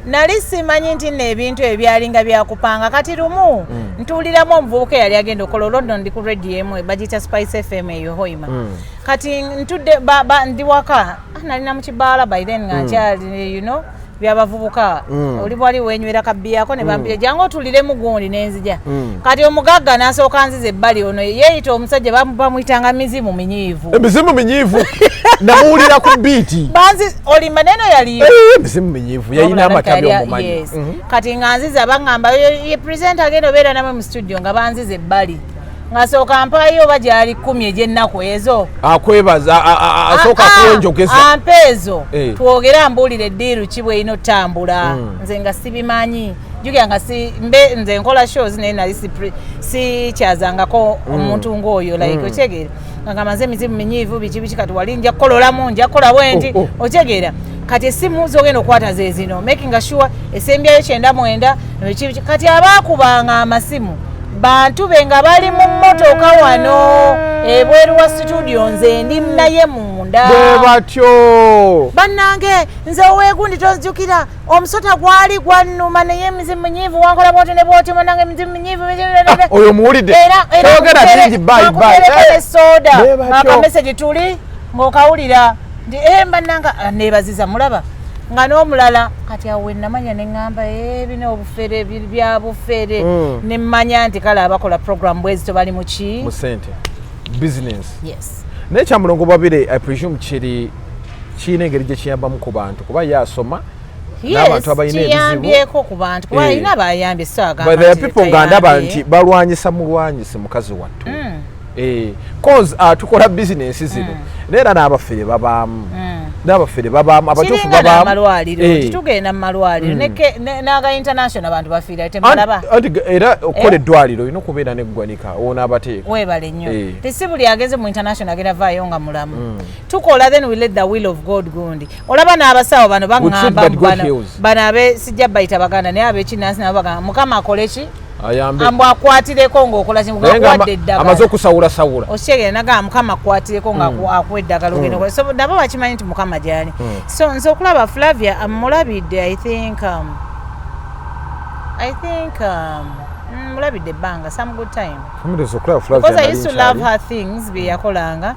Speaker 2: nali simanyi nti nno ebintu ebyo byalinga byakupanga. Kati lumu ntuuliramu omuvubuka eyali agenda okukola olwo nno, ndi ku radio emu bagiyita Spice FM eyo Hoima. Kati ntudde ndi waka. Ah, nalina mu kibaala by then nga nkyali, byabavubuka, oli bwali wenywera kabbiyako ne bambira, "Jangu otuliremu gundi." Nenzija. Kati omugagga n'asooka nziza ebbali. Ono yeeyita omusajja bamuyitanga Mizimu Minyiivu.
Speaker 1: Emizimu Minyiivu, namuwulira ku biiti.
Speaker 2: Banzi olimba neno yaliyo.
Speaker 1: Eh, Emizimu Minyiivu yayina amatabi omumanyi.
Speaker 2: Yes. Kati nga nziza baŋŋamba, "Ye presenter agenda obeera namwe mu studio." Nga banziza ebbali, nga sooka mpayo oba gyali 10 egy'ennaku ezo.
Speaker 1: Akwebaza asooka
Speaker 2: Ah, ah,
Speaker 1: akuwenjogeza.
Speaker 2: Ampa ezo. Twogere, ambuulire eddiiru ki bwerina otambula. Nze nga sibimanyi, jjukira nga si mbe nze nkola shows, naye nali sikyazangako omuntu ng'oyo like. Okitegeera nga ngamaze Emizimu Minyiivu biki biki, kati wali nja kukololamu, nja kukola bwe nti.
Speaker 1: Oh, oh.
Speaker 2: Okitegeera kati essimu zogenda okukwata ze zino, making sure esembyayo 99 biki biki. Kati abaakubanga amasimu bantu be nga bali mu mmotoka wano ebweru wa studio, nze ndi naye munda.
Speaker 1: Bwe batyo.
Speaker 2: "Bannange, nze oweegundi, tonzijukira, omusota gwali gwannuma, naye Emizimu Minyiivu wankola bwoti ne bwoti. Munange, Emizimu Minyiivu."
Speaker 1: Oyo muwulidde.
Speaker 2: Era
Speaker 1: Toyogera bingi, bye, bye.
Speaker 2: nkutereko ne soda.
Speaker 1: Bwe batyo.
Speaker 2: Akamesagi tuli ng'okawulira nti, "Eh, bannanga, ah, neebaziza." Mulaba nga n'omulala. Kati awo we namanya ne ŋŋamba, "Eh, bino obufere bya bufere." Ne mmanya nti kale abakola program bwezito bali mu ki?
Speaker 1: Mu sente, business.
Speaker 2: Yes.
Speaker 1: Naye kyamulongo babire, I presume kiri kirina engeri gye kiyambamu ku bantu, kuba ye asoma n'abantu abalina ebizibu.
Speaker 2: Kiyambyeko ku bantu kuba alina abayambye, so agamba
Speaker 1: But there are
Speaker 2: nti
Speaker 1: people nga ndaba
Speaker 2: tayambye.
Speaker 1: nti balwanyisa mulwanyise mukazi wattu. Eh, cause tukola bizinensi zino, naye era n'abafere babaamu, n'abafere babaamu, abatuufu
Speaker 2: Kiringa
Speaker 1: babaamu.
Speaker 2: n'amalwaliro.
Speaker 1: Eh.
Speaker 2: Titugenda mu malwaliro n'aga international, abantu bafiira temalaba.
Speaker 1: Anti era okukola
Speaker 2: Eh.
Speaker 1: eddwaliro olina okubeera n'eggwanika onaabateeka.
Speaker 2: Weebale nnyo.
Speaker 1: Eh.
Speaker 2: Tesi buli ageze mu international agenda vaayo nga mulamu. Tukola, then we let the will of God gundi. Olaba n'abasawo bano baŋŋamba
Speaker 1: But God heals.
Speaker 2: bano abe sijja bayita Baganda, naye ab'ekinnansi nabo bagamba, "Mukama akole ki?"
Speaker 1: Ayambe.
Speaker 2: Ambw akwatireko ng'okola ki?
Speaker 1: Naye nga
Speaker 2: Ngakuwadde eddagala.
Speaker 1: Amaze okusawulasawula.
Speaker 2: Okitegeera? Nagamba, "Mukama akwatireko nga akuwa eddagala ogenda okola." So nabo bakimanyi nti Mukama gyali. So nze okulaba Flavia mulabidde, I think mulabidde ebbanga, some good time.
Speaker 1: Fumireza okulaba Flavia
Speaker 2: Because I
Speaker 1: nali
Speaker 2: used to love
Speaker 1: nkyali.
Speaker 2: her things bye yakolanga.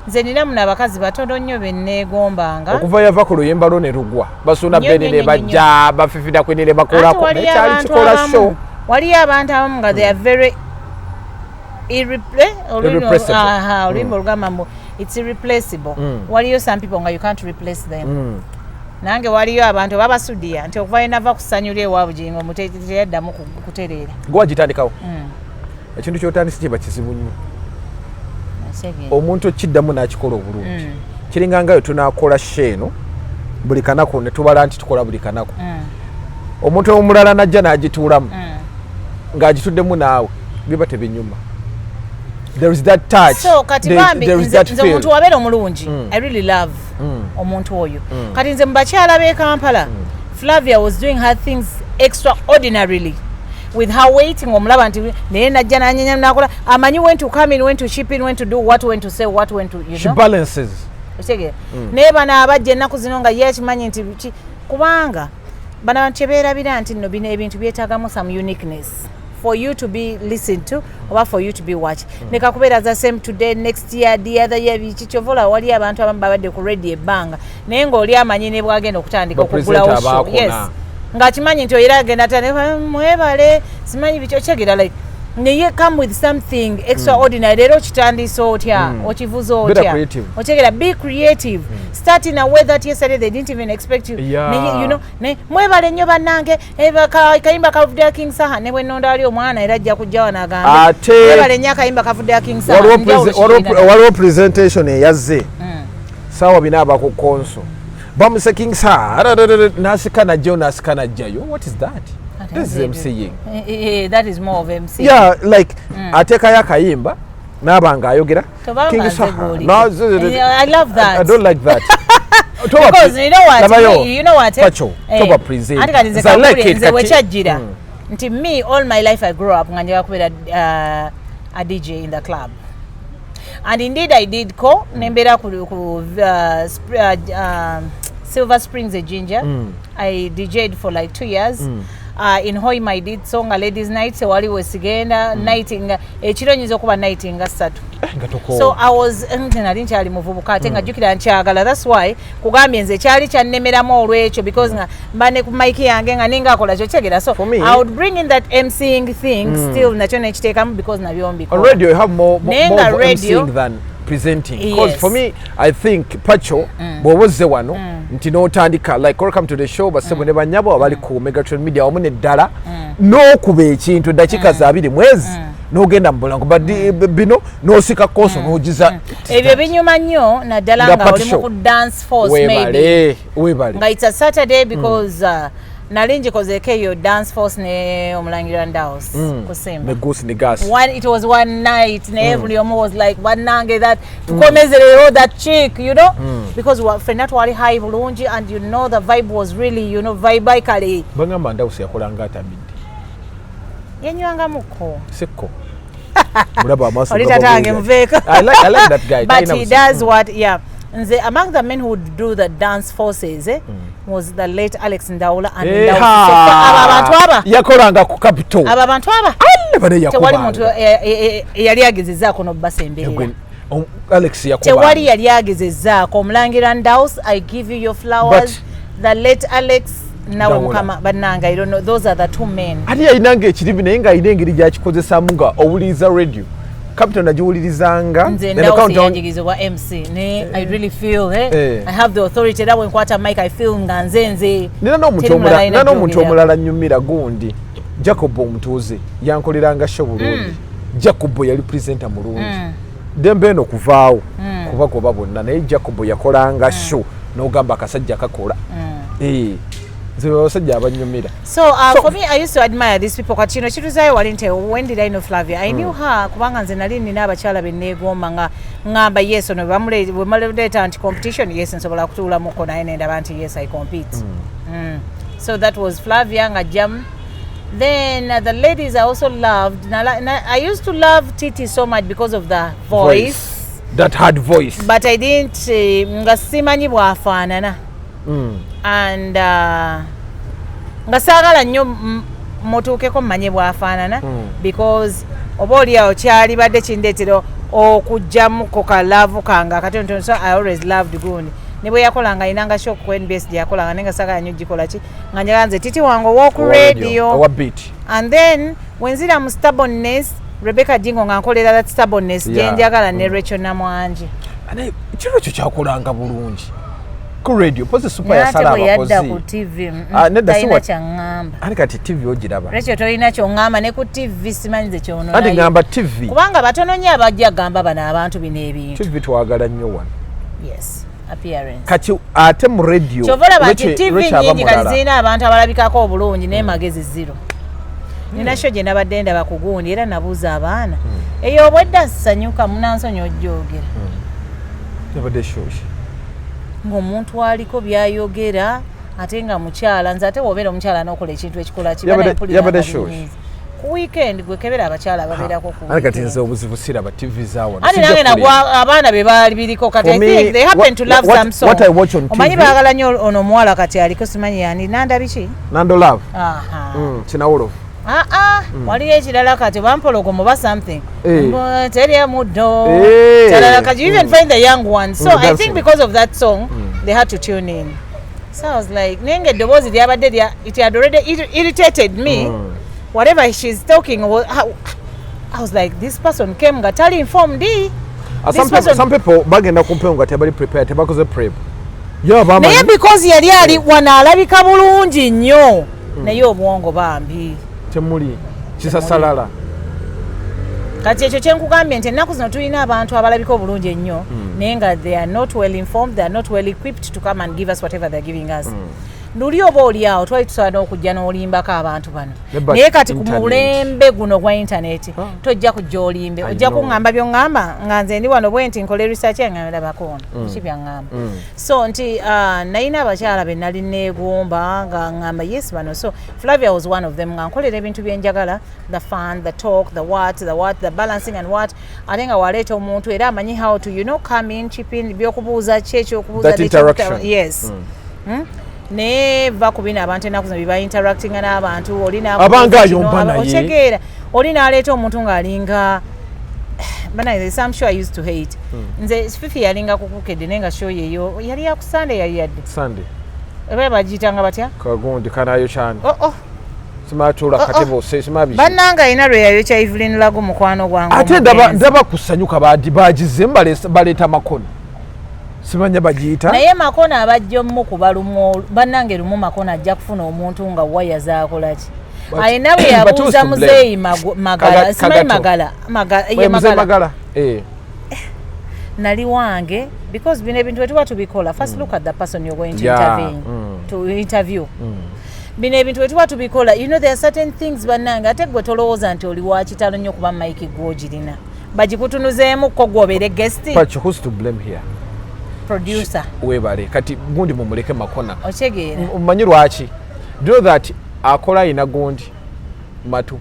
Speaker 2: Nze nina muno abakazi batono nnyo benneegombanga.
Speaker 1: Okuva yava ku luyimba lwo ne lugwa, Basuuna
Speaker 2: Nnyo,
Speaker 1: Beni
Speaker 2: nnyo,
Speaker 1: ne
Speaker 2: nnyo,
Speaker 1: bajja bafifida kwini ne
Speaker 2: Anti
Speaker 1: bakolako, naye
Speaker 2: waliyo
Speaker 1: kyali
Speaker 2: abantu
Speaker 1: kikola show.
Speaker 2: abamu, waliyo abantu abamu nga they are very
Speaker 1: Irreplaceable.
Speaker 2: Aha, oluyimba olugamba mbu it's irreplaceable. Waliyo some people nga you can't replace them. Nange waliyo abantu oba basudiya nti okuva yenava ku ssanyu lye ewa Bugingo teyaddamu kutereera.
Speaker 1: Gwe wagitandikawo. Ekintu kyotandise kiba kizibu nnyo
Speaker 2: Okitegeera.
Speaker 1: omuntu okiddamu n'akikola obulungi. Kiringa nga tunakola show eno buli kanaku, ne tubala nti tukola buli kanaku, omuntu omulala najja n'agituulamu ng'agituddemu naawe, biba tebinyuma. There is that touch.
Speaker 2: So kati bambi
Speaker 1: There is that
Speaker 2: nze
Speaker 1: feel.
Speaker 2: omuntu wabeera omulungi, I really love omuntu oyo. Kati nze mu bakyala b'e Kampala, Flavia was doing her things extraordinarily. With her weight, ng'omulaba nti naye najja nanyenya nakola, amanyi when to come in, when to chip in, when to do what, when to say what, when to, you
Speaker 1: She
Speaker 2: know.
Speaker 1: balances.
Speaker 2: Okitegeera? Naye bano abajja ennaku zino nga ye akimanyi nti kubanga bano abantu kyebeerabira nti nno bino ebintu byetaagamu some uniqueness for you to be listened to oba for you to be watched. Leka kubeera the same today, next year, the other year, biki. Kyova olaba wali abantu abamu babadde ku radio ebbanga, naye ng'oli amanyi ne bwagenda okutandika
Speaker 1: Ba presenter
Speaker 2: okugulawo show.
Speaker 1: abaakona.
Speaker 2: Yes, ng'akimanyi nti oyera agenda ata mwebale simanyi biki, okyegera, like, naye come with something extraordinary. Leero okitandisa otya? Okivuza
Speaker 1: Better
Speaker 2: otya?
Speaker 1: Creative.
Speaker 2: Okyegera? Be creative. Start in a way that yesterday they didn't even expect you. Naye, naye mwebale nnyo bannange, eh, kayimba kavudde ya King Saha, ne bwe nnonda ali omwana era ajja kujja wano agambe, "Mwebale nnyo, akayimba kavudde ya King Saha." Njawulo kigenda.
Speaker 1: Waliwo presentation eyazze saawa bina, aba ku konso bamuse King Saha, nasika najjayo, nasika najjayo. What is that? This is MCing.
Speaker 2: Eh, eh, eh, that is more of MC.
Speaker 1: Yeah, like ateekayo akayimba naaba ng'ayogera
Speaker 2: Tobanga
Speaker 1: King
Speaker 2: nze
Speaker 1: Saha.
Speaker 2: gw'oliko.
Speaker 1: No,
Speaker 2: I love that.
Speaker 1: I don't like that.
Speaker 2: Because you know what,
Speaker 1: Labayo,
Speaker 2: you know what, eh?
Speaker 1: Pacho,
Speaker 2: Eh,
Speaker 1: toba present.
Speaker 2: Ate kati nze
Speaker 1: Nze I like
Speaker 2: kankubulire,
Speaker 1: it,
Speaker 2: nze
Speaker 1: kati-
Speaker 2: wekyajjira nti me, all my life I grew up nga njagala kubeera a DJ in the club, and indeed I did ko nembeera ku Silver Springs e Jinja. I DJ'd for like 2 years. In Hoima I did so nga ladies night, tewali wesigenda night nga ekiro nyinza okuba night nga ssatu.
Speaker 1: Nga tokoowa.
Speaker 2: So I was, nze nali nkyali muvubuka ate nga jjukira nkyagala. That's why kugambye nze kyali kyannemeramu olwekyo, because nga mba ne ku mic yange nga ninga akola kyo, kyegera. So
Speaker 1: For me-
Speaker 2: I would bring in that MCing thing still, nakyo nekiteekamu because nabyo mbikola.
Speaker 1: On radio you have more,
Speaker 2: Naye
Speaker 1: more
Speaker 2: nga
Speaker 1: of
Speaker 2: radio-
Speaker 1: MCing than presenting, because
Speaker 2: Yes.
Speaker 1: for me I think Pacho, bw'oba ozze wano nti n'otandika like, "Welcome to the show, basebo ne banyabo abali ku Megatron Media," wamu neddala n'okuba ekintu eddakiika za abiri mwezi n'ogenda mu bulango bino n'osika konso n'ogiza.
Speaker 2: Ebyo binyuma nnyo, naddala
Speaker 1: Nga
Speaker 2: nga
Speaker 1: party
Speaker 2: oli mu
Speaker 1: show.
Speaker 2: ku dance force maybe.
Speaker 1: Webale, webale.
Speaker 2: Nga it's a Saturday, because nali ngikozeeko eyo dance force ne Omulangira Ndaus ku Simba.
Speaker 1: Ne goose ne gas.
Speaker 2: One, it was one night naye buli omu was like, "Bannange, that tukomezereyo that chick," because ffenna twali high bulungi, and you know the vibe was really, vibe kale.
Speaker 1: Bagamba Ndawusi yakolanga atamidde.
Speaker 2: Yenywangamuko.
Speaker 1: Sikko mulaba amaaso
Speaker 2: Oli
Speaker 1: gaba
Speaker 2: tatange
Speaker 1: bwezi.
Speaker 2: muveeko.
Speaker 1: I like that guy.
Speaker 2: But
Speaker 1: Talina
Speaker 2: he
Speaker 1: buzibu.
Speaker 2: does what, yeah. Nze among the men who would do the dance forces, eh, was the late Alex Ndaula and
Speaker 1: Eh,
Speaker 2: Ndausi.
Speaker 1: ha.
Speaker 2: So, aba abantu aba
Speaker 1: Yakolanga ku Capital.
Speaker 2: Aba abantu aba
Speaker 1: Alle bane.
Speaker 2: tewali muntu
Speaker 1: Yakubanga.
Speaker 2: eyali agezezzaako n'obubasemberera.
Speaker 1: Alex yakubanga.
Speaker 2: Tewali yali agezezzaako. Omulangira Ndaus, I give you your flowers. The late Alex nawe.
Speaker 1: Ndawula.
Speaker 2: Mukama bannange, I don't know, those are the two men.
Speaker 1: Ate yalinanga ekirimi, naye ng'alina engeri gyakikozesaamu nga owuliriza radio Capital, nagiwulirizanga.
Speaker 2: Nze
Speaker 1: Then
Speaker 2: Ndausi
Speaker 1: countdown-
Speaker 2: yanjigiriza obwa MC ne I really feel, eh,
Speaker 1: Eh.
Speaker 2: I have the authority, era bwenkwata mic I feel nga nze nze.
Speaker 1: Nina n'omuntu
Speaker 2: Teri mulala
Speaker 1: omulala,
Speaker 2: alina
Speaker 1: nina n'omuntu
Speaker 2: gyogera.
Speaker 1: omulala nyumira gundi, Jacob omutuuze, yankoleranga show bulungi. Jacob yali presenter mulungi. Dembe eno kuvaawo kubagoba bonna, naye Jacob yakolanga show n'ogamba akasajja kakola. Eh, nze abasajja abanyumira.
Speaker 2: So, for me, I used to admire these people. Kati kino kituzaayo wali nti when did I know Flavia? I knew her kubanga nze nali nina abakyala be neegomba nga ŋŋamba yes, ono bwe bamuleeta nti competition, yes, nsobola kutuulamuko naye nendaba nti yes, I compete. So that was Flavia nga jam. Then the ladies I also loved. I used to love Titi so much because of the voice.
Speaker 1: That hard voice.
Speaker 2: But I didn't, nga simanyi bw'afaanana. And nga saagala nnyo mutuukeko mmanye bw'afaanana, because oba oli awo kyali badde kindeetera okugjamuko ka love kange akatonotono. So I always loved gundi ne bwe yakolanga, ayinanga show ku NBS gye yakolanga, naye nga saagala nnyo gikola ki, nga njagala nze Titi wange ow'oku radio.
Speaker 1: Owa beat.
Speaker 2: And then wenzira mu stubbornness, Rebecca Jingo, nga nkolera that stubbornness gye njagala, ne Rachel Namwangi.
Speaker 1: Naye kiro ekyo kyakolanga bulungi ku radio pozi super.
Speaker 2: Naye ate
Speaker 1: Yasala
Speaker 2: bwe yadda ku
Speaker 1: abakozi.
Speaker 2: TV,
Speaker 1: Ah, nedda, si
Speaker 2: talina kyaŋŋamba.
Speaker 1: Ate kati TV ogiraba.
Speaker 2: Rachel tolina kyoŋŋamba ne ku TV, simanyi ze
Speaker 1: Ate
Speaker 2: kyononayo.
Speaker 1: ngamba TV.
Speaker 2: Kubanga batono nnyo abajja gamba bano abantu bino ebintu.
Speaker 1: TV twagala nnyo wano.
Speaker 2: Yes, appearance.
Speaker 1: Kati ate mu radio
Speaker 2: Kyova olaba nti TV
Speaker 1: Rachel aba
Speaker 2: nnyingi kati
Speaker 1: mulala.
Speaker 2: zirina abantu abalabikako obulungi naye magezi zero. Nina show gye nabadde ndaba ku gundi, era nabuuza abaana eyo obwedda sanyuka munansonyi ojjoogera.
Speaker 1: Yabadde shoshi.
Speaker 2: Ng'omuntu aliko byayogera ate nga mukyala, nze ate wobeera omukyala n'okola ekintu ekikola ki,
Speaker 1: Yabadde
Speaker 2: banaye mpulira
Speaker 1: yabadde
Speaker 2: nga
Speaker 1: show.
Speaker 2: binyiiza. Ku weekend gwe kebera abakyala ababeerako ku
Speaker 1: Ate kati
Speaker 2: weekend.
Speaker 1: nze obuzibu siraba TV zaawano.
Speaker 2: Ate nange nagwa abaana be baali biriko kati.
Speaker 1: For
Speaker 2: I
Speaker 1: me,
Speaker 2: think they happen to love some song.
Speaker 1: what I watch on
Speaker 2: Omanyi
Speaker 1: TV
Speaker 2: baagala nnyo ono omuwala kati aliko, simanyi yani Nanda biki.
Speaker 1: Nando Love.
Speaker 2: Aha.
Speaker 1: Kinawulo.
Speaker 2: Ah ah, waliyo ekirala kati bampologoma oba something.
Speaker 1: Eh.
Speaker 2: Terya muddo.
Speaker 1: Eh.
Speaker 2: Talala kati you even find the young ones. So I think
Speaker 1: dancing.
Speaker 2: because of that song they had to tune in. So I was like, naye nga eddoboozi lyabadde lya it had already irritated me. Whatever she's talking I was like, this person came nga tali informed. This
Speaker 1: Some people bagenda ku mpewo nga tebali prepared, tebakoze prep. Yo abamanyi.
Speaker 2: Naye because yali ali wano alabika bulungi nnyo, naye obwongo bambi
Speaker 1: Temuli kisasalala.
Speaker 2: Kati ekyo kyenkugambye nti ennaku zino tulina abantu abalabika obulungi ennyo, naye nga they are not well informed, they are not well equipped to come and give us whatever they're giving us. Luli oba oli awo twali tusobola n'okujja n'olimbako abantu bano,
Speaker 1: Ne but
Speaker 2: naye kati ku
Speaker 1: internet.
Speaker 2: Mulembe guno gwa intaneti tojja kujja olimbe.
Speaker 1: I
Speaker 2: Ojja
Speaker 1: know.
Speaker 2: kuŋŋamba byoŋŋamba nga nze ndi wano bwe nti nkola research yange, ndabako ono biki byaŋŋamba. So nti nalina abakyala be nali neegomba nga ŋŋamba yes bano. So Flavia was one of them, nga nkolera ebintu byenjagala, the fun, the talk, the what, the what, the balancing and what, ate nga waleeta omuntu era amanyi how to come in, chip in, byokubuuza ki, ekyokubuuza
Speaker 1: That interaction.
Speaker 2: Yes. Naye va ku bino abantu ennaku zino bye interactinga n'abantu, oli
Speaker 1: Abanga ayomba naye.
Speaker 2: Otegeera, oli n'aleeta omuntu ng'alinga bana. There's some show I used to hate. Nze Fifi yalinga kukukedde, naye nga show yeyo yali ya ku Sunday, yali yadde
Speaker 1: Sunday.
Speaker 2: Eba bagiyitanga batya?
Speaker 1: Kagundi kanayo kyani.
Speaker 2: Oh.
Speaker 1: Simatula
Speaker 2: Oh, oh.
Speaker 1: katebo simabi.
Speaker 2: Bannanga alina lwe yayokya Evelyn Lago, mukwano gwange
Speaker 1: Ate ndaba
Speaker 2: omugenzi.
Speaker 1: ndaba kusanyuka bagizemu baleeta makono. Simanya bagiyita.
Speaker 2: Naye Makona abajja omukuba lumu, bannange, lumu Makona ajja kufuna omuntu nga waya zaakolaki. Alina bwe
Speaker 1: But who's
Speaker 2: yabuuza
Speaker 1: to blame?
Speaker 2: muzeeyi Magala, simanyi.
Speaker 1: Kagato.
Speaker 2: Magala, ye
Speaker 1: Mzee
Speaker 2: Magala.
Speaker 1: Magala. Eh.
Speaker 2: Nali wange because bino ebintu bwe tuba tubikola, first look at the person you're going to intervene to interview. Bino ebintu bwe tuba tubikola, there are certain things, bannange, ate gwe tolowooza nti oli wa kitalo nnyo kuba mike gwogirina bagikutunuzeemu ko gwobeere guest.
Speaker 1: But who's to blame here?
Speaker 2: Producer.
Speaker 1: Webale. Kati gundi mumuleke Makona.
Speaker 2: Otegeera.
Speaker 1: Omanyi lwaki? Do you know that akola ayina gundi matu.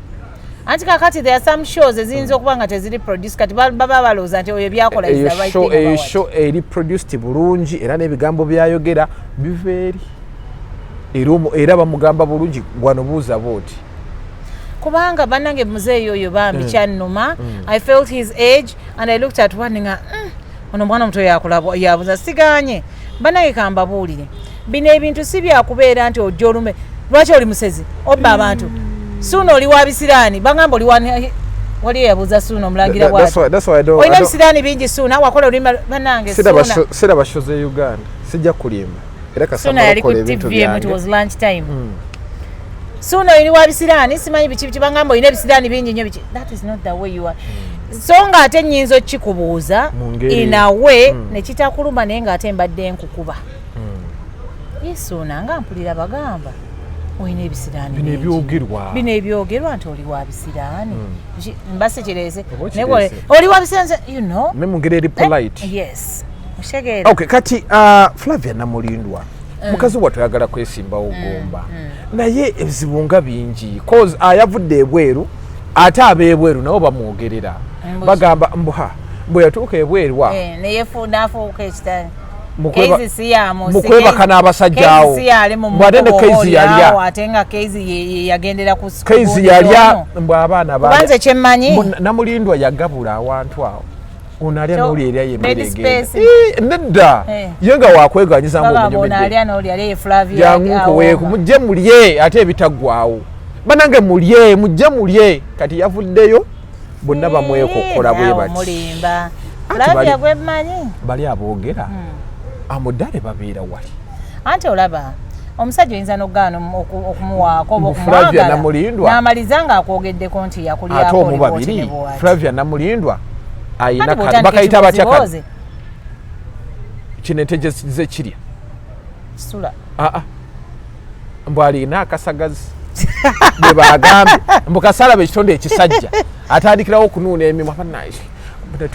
Speaker 2: Anti kakati there are some shows eziyinza okuba nga teziri produce, kati baba balowooza nti oyo byakola is
Speaker 1: Eyo
Speaker 2: the right
Speaker 1: show
Speaker 2: thing
Speaker 1: eyo
Speaker 2: about what.
Speaker 1: show eri produced bulungi era n'ebigambo byayogera biva eri era era bamugamba bulungi wano buuza booti.
Speaker 2: Kubanga bannange muzeeyi oyo bambi kyannuma. I felt his age and I looked at one nga ono omwana omuto yakula yabuza siganye. Bannange kambabuulire, bino ebintu si byakubeera nti ojja olume lwaki oli musezi obba abantu. Suuna oli wa bisiraani, bagamba oli wa wali yabuuza Suuna omulangira bwati,
Speaker 1: That's why I don't,
Speaker 2: olina
Speaker 1: I don't,
Speaker 2: ebisiraani bingi Suuna, wakola oluyimba, bannange
Speaker 1: siraba
Speaker 2: Suuna
Speaker 1: siraba show ze Uganda, sijja kulimba era
Speaker 2: Suuna
Speaker 1: kasamba
Speaker 2: yali ku
Speaker 1: kola ebintu
Speaker 2: TVM, it
Speaker 1: byange.
Speaker 2: was lunch time. Suuna oli wa bisiraani, simanyi biki biki, bagamba olina ebisiraani bingi nnyo biki. That is not the way you are. So nga ate nnyinza okikubuuza
Speaker 1: Mu ngeri-
Speaker 2: in a way ne kitakuluma, naye ng'ate mbadde nkukuba. Ye Suuna nga mpulira bagamba olina ebisiraani
Speaker 1: Bino
Speaker 2: bingi.
Speaker 1: ebyogerwa.
Speaker 2: Bino ebyogerwa nti oli wa bisiraani. Mba sikireese.
Speaker 1: Oba
Speaker 2: Naye
Speaker 1: okireese.
Speaker 2: oli wa bisiraani.
Speaker 1: Ne mu ngeri eri polite.
Speaker 2: Yes, otegeera.
Speaker 1: Okay, kati Flavia Namulindwa mukazi wattu ayagala kwesimbawo Gomba, naye ebizibu nga bingi cause ayavudde ebweru, ate ab'ebweru nabo bamwogerera. Bagamba mbuha bwe yatuuka ebweru wa
Speaker 2: Neyefu nafuuka ekitani.
Speaker 1: Mu
Speaker 2: Keizi si yamu
Speaker 1: mu kwebaka n'abasajja awo.
Speaker 2: si yali mu
Speaker 1: Mbu ate ne
Speaker 2: mukubo
Speaker 1: Keizi
Speaker 2: oli
Speaker 1: yalya.
Speaker 2: awo, ate nga Keizi yagendera ku
Speaker 1: Keizi
Speaker 2: gundi
Speaker 1: yalya
Speaker 2: ono.
Speaker 1: mbw abaana
Speaker 2: Kuba nze kyemmanyi
Speaker 1: Mbu Namulindwa yagabula awantu awo, ono alya n'oli erya yemmere
Speaker 2: Bed
Speaker 1: egenda.
Speaker 2: space.
Speaker 1: Ii, nedda. Ye nga wakweganyiza
Speaker 2: Bagamba ono
Speaker 1: ngaomunyumidde
Speaker 2: alya n'oli alya, ye Flavia
Speaker 1: jangu nkuweeku,
Speaker 2: awooma.
Speaker 1: mujje mulye ate ebitaggwawo. Banange mulye, mujje mulye. Kati yavuddeyo bonna bamwekokkola bwe
Speaker 2: Naawe
Speaker 1: bati.
Speaker 2: mulimba.
Speaker 1: Anti
Speaker 2: Flavia gwemmanyi.
Speaker 1: Bali aboogera amuddale babeera wali.
Speaker 2: Anti olaba omusajja oyinza n'okugaana okumuwaako oba
Speaker 1: Mbu Flavia
Speaker 2: okumwagala,
Speaker 1: Namulindwa.
Speaker 2: n'amaliza ng'akwogeddeko nti
Speaker 1: Ate
Speaker 2: yakulyako
Speaker 1: omu
Speaker 2: oli bw'oti
Speaker 1: babiri
Speaker 2: ne bw'ati.
Speaker 1: Flavia Namulindwa ayina
Speaker 2: Anti
Speaker 1: kano
Speaker 2: bw'otandika
Speaker 1: bakayita batya kano
Speaker 2: ekiboozi,
Speaker 1: kino ente ze kirya.
Speaker 2: Kisula.
Speaker 1: Aa, mbu alina akasagazi bwe bagambye mbu kasalaba ekitonde ekisajja atandikirawo okunuuna emimwa. Banaye,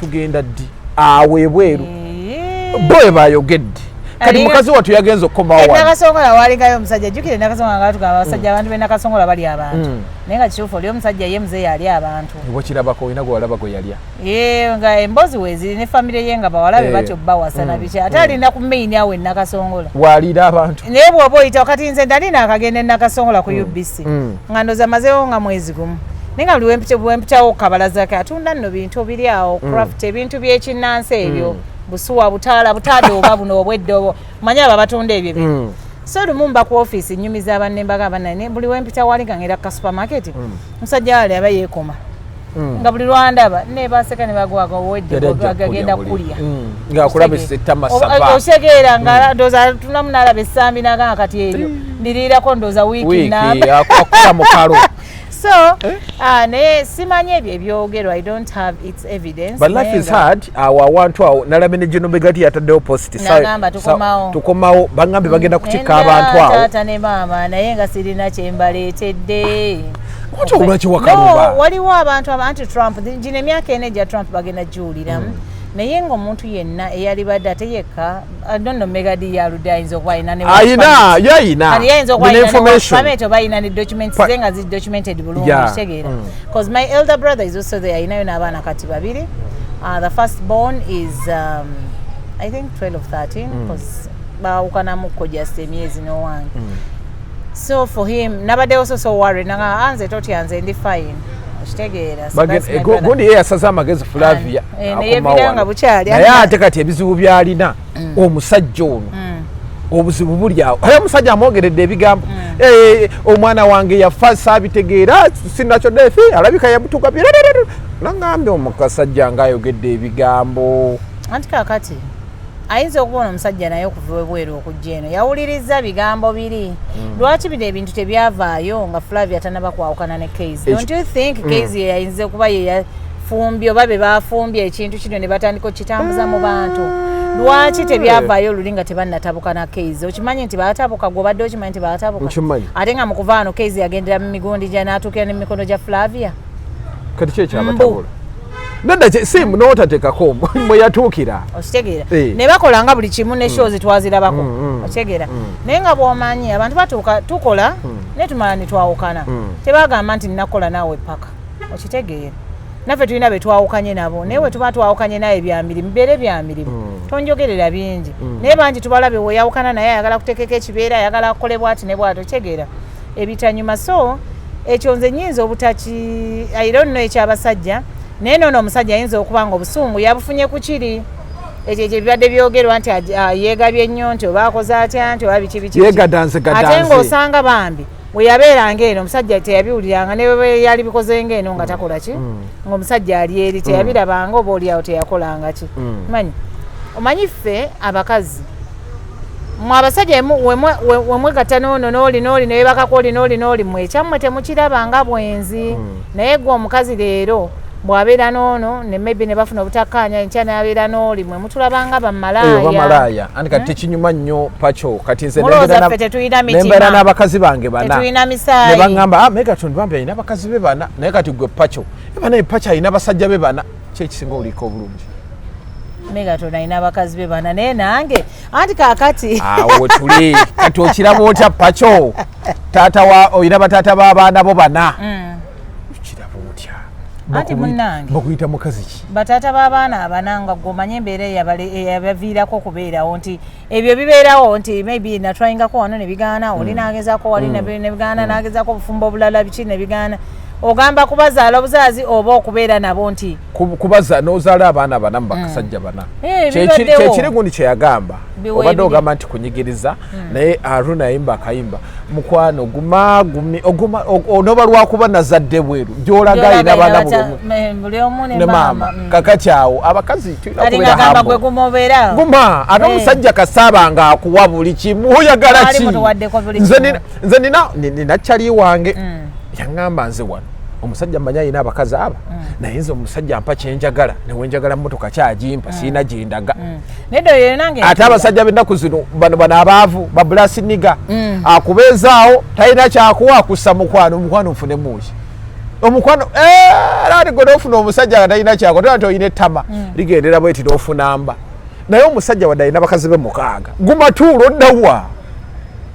Speaker 1: tugenda ddi awo ebweru? Bo bwe bayogedde. Kati mukazi wattu yagenza okukomawo wano.
Speaker 2: Nakasongola walingayo omusajja, jjukira Nakasongola nga batugamba abasajja, abantu b'e Nakasongola bali abantu, naye nga kituufu oli omusajja ye muzeeyi ali abantu.
Speaker 1: Wakirabako? Olina gwe walaba gwe yalya?
Speaker 2: Ye nga emboozi weeziri ne famire ye nga bawala be batyo bawasa na biki, ate alina ku main awo e Nakasongola.
Speaker 1: Waliira abantu.
Speaker 2: Naye bw'oba oyita kati, nze ndali naakagenda e Nakasongola ku UBC, nga ndoza mazeewo nga mwezi gumu, naye nga buli wempitawo kabalaza ke atunda nno bintu biri awo, craft, ebintu by'ekinnansi ebyo, busuwa, butaala, butaada oba buno obweddobo, manyi abo abatunda ebyo bintu. So lumu mba ku ofiisi nnyumiza abanne, mbagamba naye buli wempita wali nga ngenda ku kasupermarket, omusajja wali aba yeekoma, nga buli lwandaba nebaseka ne bagwaga owedde gagenda kulya.
Speaker 1: Ngaakulabisa ettama sava.
Speaker 2: Okitegeera, nga ndooza atunamu n'alaba essambi n'agamba kati eryo ndiriirako ndooza wiiki namba.
Speaker 1: Akuta mukalo.
Speaker 2: So naye simanyi ebyo ebyogerwa, I don't have its evidence.
Speaker 1: But life is hard awo awantu awo. Nalabye ne Gino Begati yataddewo post.
Speaker 2: Nagamba tukomawo.
Speaker 1: Tukomawo, bagambye bagenda kutikka abantu awo.
Speaker 2: Taata ne maama, naye nga sirina kyembaleetedde.
Speaker 1: Lwaki olwaki wakaluba?
Speaker 2: No, waliwo abantu aba anti Trump. Gino emyaka 4 egya Trump bagenda giwuliramu, naye ng'omuntu yenna eyalibadde ate yekka nono Megadi yaludde, ayinza okuba alina ne
Speaker 1: Ayina, yayina.
Speaker 2: Kati yayinza okuba
Speaker 1: Nina
Speaker 2: alina ne work
Speaker 1: information.
Speaker 2: permit oba alina ne documents ze nga zi documented bulungi. Kitegeera, because my elder brother is also there, ayinayo n'abaana kati babiri. The first born is I think 12 or 13, because baawukanamuko just emyezi n'owange. So for him nabadde also so worried, nanga anze totya, nze ndi fine, okitegeera. So that's my brother.
Speaker 1: Gundi ye yasaze amagezi, Flavia.
Speaker 2: Neyeviirayo nga bukyali.
Speaker 1: Naye ate kati ebizibu byalina omusajja ono, obuzibu buli awo, aye omusajja amwogeredde ebigambo. Omwana wange yafa saabitegeera, sinakyo defi alabika yamutuka, nagambye omukasajja ngaayogedde ebigambo.
Speaker 2: Anti kakati ayinza okuba ono omusajja naye okuva ebweru okujja eno yawuliriza bigambo biri. Lwaki bino ebintu tebyavaayo nga Flavia tanaba kwawukana ne Case? Don't you think Case ye yayinza okuba ye yafumbye oba be bafumbye ekintu kino ne batandika okukitambuza mu bantu? Lwaki tebyavaayo luli nga tebannatabuka na Case? Okimanyi nti baatabuka, gwe obadde okimanyi nti baatabuka?
Speaker 1: Nkimanyi.
Speaker 2: Ate nga mu kuva wano Case yagendera mu migundi gya n'atuukira ne mu mikono gya Flavia.
Speaker 1: Kati ki ekyabatabula? Nedda, simu n'otateekako mwe yatuukira.
Speaker 2: Okitegeera?
Speaker 1: Eh.
Speaker 2: Ne bakola nga buli kimu ne shows twazirabako, okitegeera? Naye nga bw'omanyi abantu batuuka tukola naye tumala ne twawukana, tebagamba nti nnakola naawe paka, okitegeera? Naffe tulina be twawukanye nabo, naye bwe tuba twawukanye naye bya mirimu, bibeere bya mirimu, tonjogerera bingi. Naye bangi tubalabe weyawukana naye ayagala kutekeko ekibeera, ayagala akolebwa ati ne bwati, okitegeera? Ebitanyuma. So ekyo nze nyinza obutaki, I don't know ekyabasajja, naye noono omusajja ayinza okuba nga obusungu yabufunye ku kiri ekyo ekyo ebibadde byogerwa nti yeegabye nnyo, nti oba akoze atya, nti oba biki biki biki.
Speaker 1: Yeegadanze
Speaker 2: Ate
Speaker 1: gadanze.
Speaker 2: ng'osanga bambi bwe yabeeranga eno omusajja teyabiwuliranga, ne bwe yali bikoze ng'eno nga takola ki, ng'omusajja ali eri teyabirabanga, oba oliawo teyakolanga ki. Manyi omanyi ffe abakazi, mwe abasajja wemwegatta noono nooli nooli newebakako oli nooli nooli, mwe ekyammwe temukiraba nga bwenzi. Naye gwe omukazi leero bw'abeera noono ne maybe ne bafuna obutakkaanya, enkya n'abeera n'oli, mwe mutulaba nga
Speaker 1: Eyo
Speaker 2: bamalaaya.
Speaker 1: Bamalaaya. Anti kati tekinyuma nnyo pacho. Kati nze
Speaker 2: Mulowooza ffe tetulina mitima.
Speaker 1: nembeera n'abakazi bange bana,
Speaker 2: Tetulina
Speaker 1: ne
Speaker 2: misaayi.
Speaker 1: baŋŋamba, ah, Megaton bambi alina abakazi be bana. Naye kati gwe Pacho, eba naye Pacho alina abasajja be bana, ki ekisinga obuliika obulungi?
Speaker 2: Megaton alina abakazi be bana, naye nange anti kaakati
Speaker 1: Awo tuli kati. Okiraba otya Pacho, taata wa olina bataata b'abaana bo bana, okiraba otya?
Speaker 2: Anti munnange.
Speaker 1: Bakuyita mukazi ki?
Speaker 2: Bataata b'abaana abana, nga gwe omanye embeera eyabaviirako okubeerawo, nti ebyo bibeerawo, nti maybe natwayingako wano ne bigaana, oli nagezaako wali ne bigaana, nagezaako obufumbo obulala biki ne bigaana. Ogamba kubazaala obuzaazi oba okubeera nabo nti
Speaker 1: Kubaza n'ozaala abaana bana mu bakasajja bana.
Speaker 2: Eh, bibaddewo.
Speaker 1: Kyekiri gundi kyeyagamba.
Speaker 2: Biwa
Speaker 1: Obadde
Speaker 2: ebiri.
Speaker 1: ogamba nti kunyigiriza, naye Aruna yayimba akayimba, mukwano guma gumi oguma onoba lwakuba nazadde bweru gyolaga alina abaana buli omu
Speaker 2: buli omu ne
Speaker 1: ne maama.
Speaker 2: maama.
Speaker 1: Kakati awo abakazi tulina
Speaker 2: Kati
Speaker 1: kubeera
Speaker 2: ngagamba gwe
Speaker 1: humble.
Speaker 2: gumobeera.
Speaker 1: Guma ate omusajja kasaaba nga akuwa buli kimu, oyagala
Speaker 2: Mwali
Speaker 1: ki?
Speaker 2: mutuwaddeko buli
Speaker 1: Nze
Speaker 2: kimu.
Speaker 1: nze nina kyali wange yaŋŋamba, nze wano omusajja mmanyi alina abakazi aba, naye nze omusajja ampa kyenjagala, newenjagala motoka kyagimpa, siina gyendaga.
Speaker 2: Nedda, oyo nange
Speaker 1: Ate abasajja b'ennaku zino bano abaavu babulasiniga, akubeezaawo talina kyakuwa, akussa mukwano, omukwano nfunemuki omukwano? Era ati gwe nofuna omusajja nga talina kyakuwa, tola nti olina ettama ligendera bweti n'ofuna mba. Naye omusajja wadde alina bakazi be 6, guma tuula oddawa,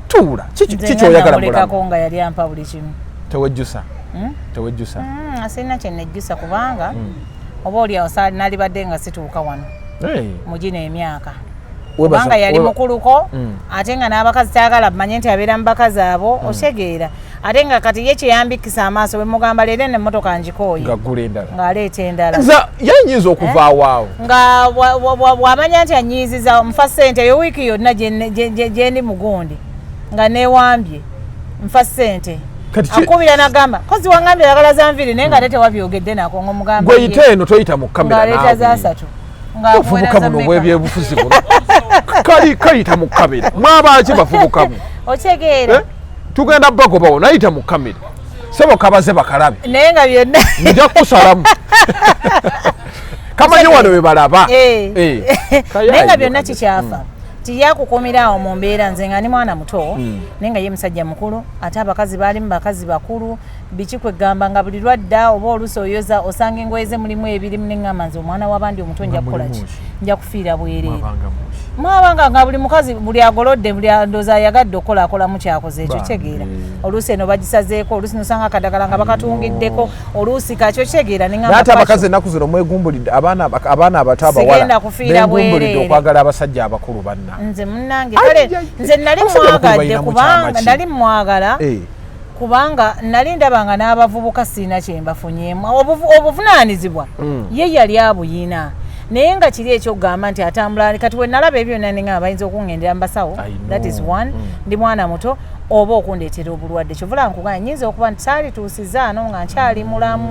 Speaker 1: tuula. Kiki oyagala mulamu?
Speaker 2: Nga yali ampa buli kimu.
Speaker 1: Tewejjusa? Tewejjusa?
Speaker 2: Sirina kye nejjusa kubanga oba oli awo nalibadde nga situuka wano mu gino emyaka. Kubanga yali mukuluko, ate nga n'abakazi tayagala manye nti abeera mu bakazi abo, otegeera. Ate nga kati ye kyeyambikisa amaaso bwe mugamba leero eno emmotoka ngikooye, ng'aleeta endala.
Speaker 1: Ye nnyinza okuvaawo awo.
Speaker 2: Nga bw'amanya nti anyiiziza nfa ssente eyo wiiki yonna gye ndi mugundi nga neewambye nfa ssente. Akubira n'agamba kozi wangambye oyagala za nviiri, naye nga ate tewabyogedde nako ng'omugamba
Speaker 1: Gwe yita eno, toyita mu kamera.
Speaker 2: Ng'aleeta za 3.
Speaker 1: Obuvubuka buno obwebyebufuzi buno kali kayita mu kamera, mwabaki bavubukamu?
Speaker 2: Otegeera.
Speaker 1: Tugenda bagobawo, nayita mu kamera, sebo kabaze bakalabe.
Speaker 2: Naye nga byonna
Speaker 1: Nja kusalamu kamanyi wano we balaba.
Speaker 2: Naye nga byonna kikyafa tiyakukumira awo mu mbeera. Nze nga ndi mwana muto, naye nga ye musajja mukulu, ate abakazi baalimu bakazi bakulu. Biki kwegamba nga buli lwadda oba oluusi oyoza osanga engoye ze mulimu ebirimu, neŋŋamba nze omwana w'abandi omuto nja kukola ki? Nja kufiira bwereere. Mwabanga nga buli mukazi buli agolodde, buli ndooza ayagadde okukola akolamu kyakoze ekyo, kitegeera. Oluusi eno bagisazeeko, oluusi nosanga akadagala nga bakatungiddeko, oluusi kakyo, kitegeera.
Speaker 1: Ate abakazi ennaku zino mwegumbulidde abaana abato abawala begumbulidde okwagala abasajja abakulu banna.
Speaker 2: Nze munnange kale nze nali mwagadde kubanga nali mwagala, kubanga nali ndaba nga n'abavubuka siina kyembafunyeemu. Obuvunaanyizibwa ye yali abuyina, naye nga kiri ekyokugamba nti atambula. Kati we nalaba ebyo byonna neŋŋamba bayinza okungendera mu basawo, that is one, ndi mwana muto, oba okundeetera obulwadde. Kyovula nkugamba nyinza okuba nti saalituusiza ano nga nkyali mulamu,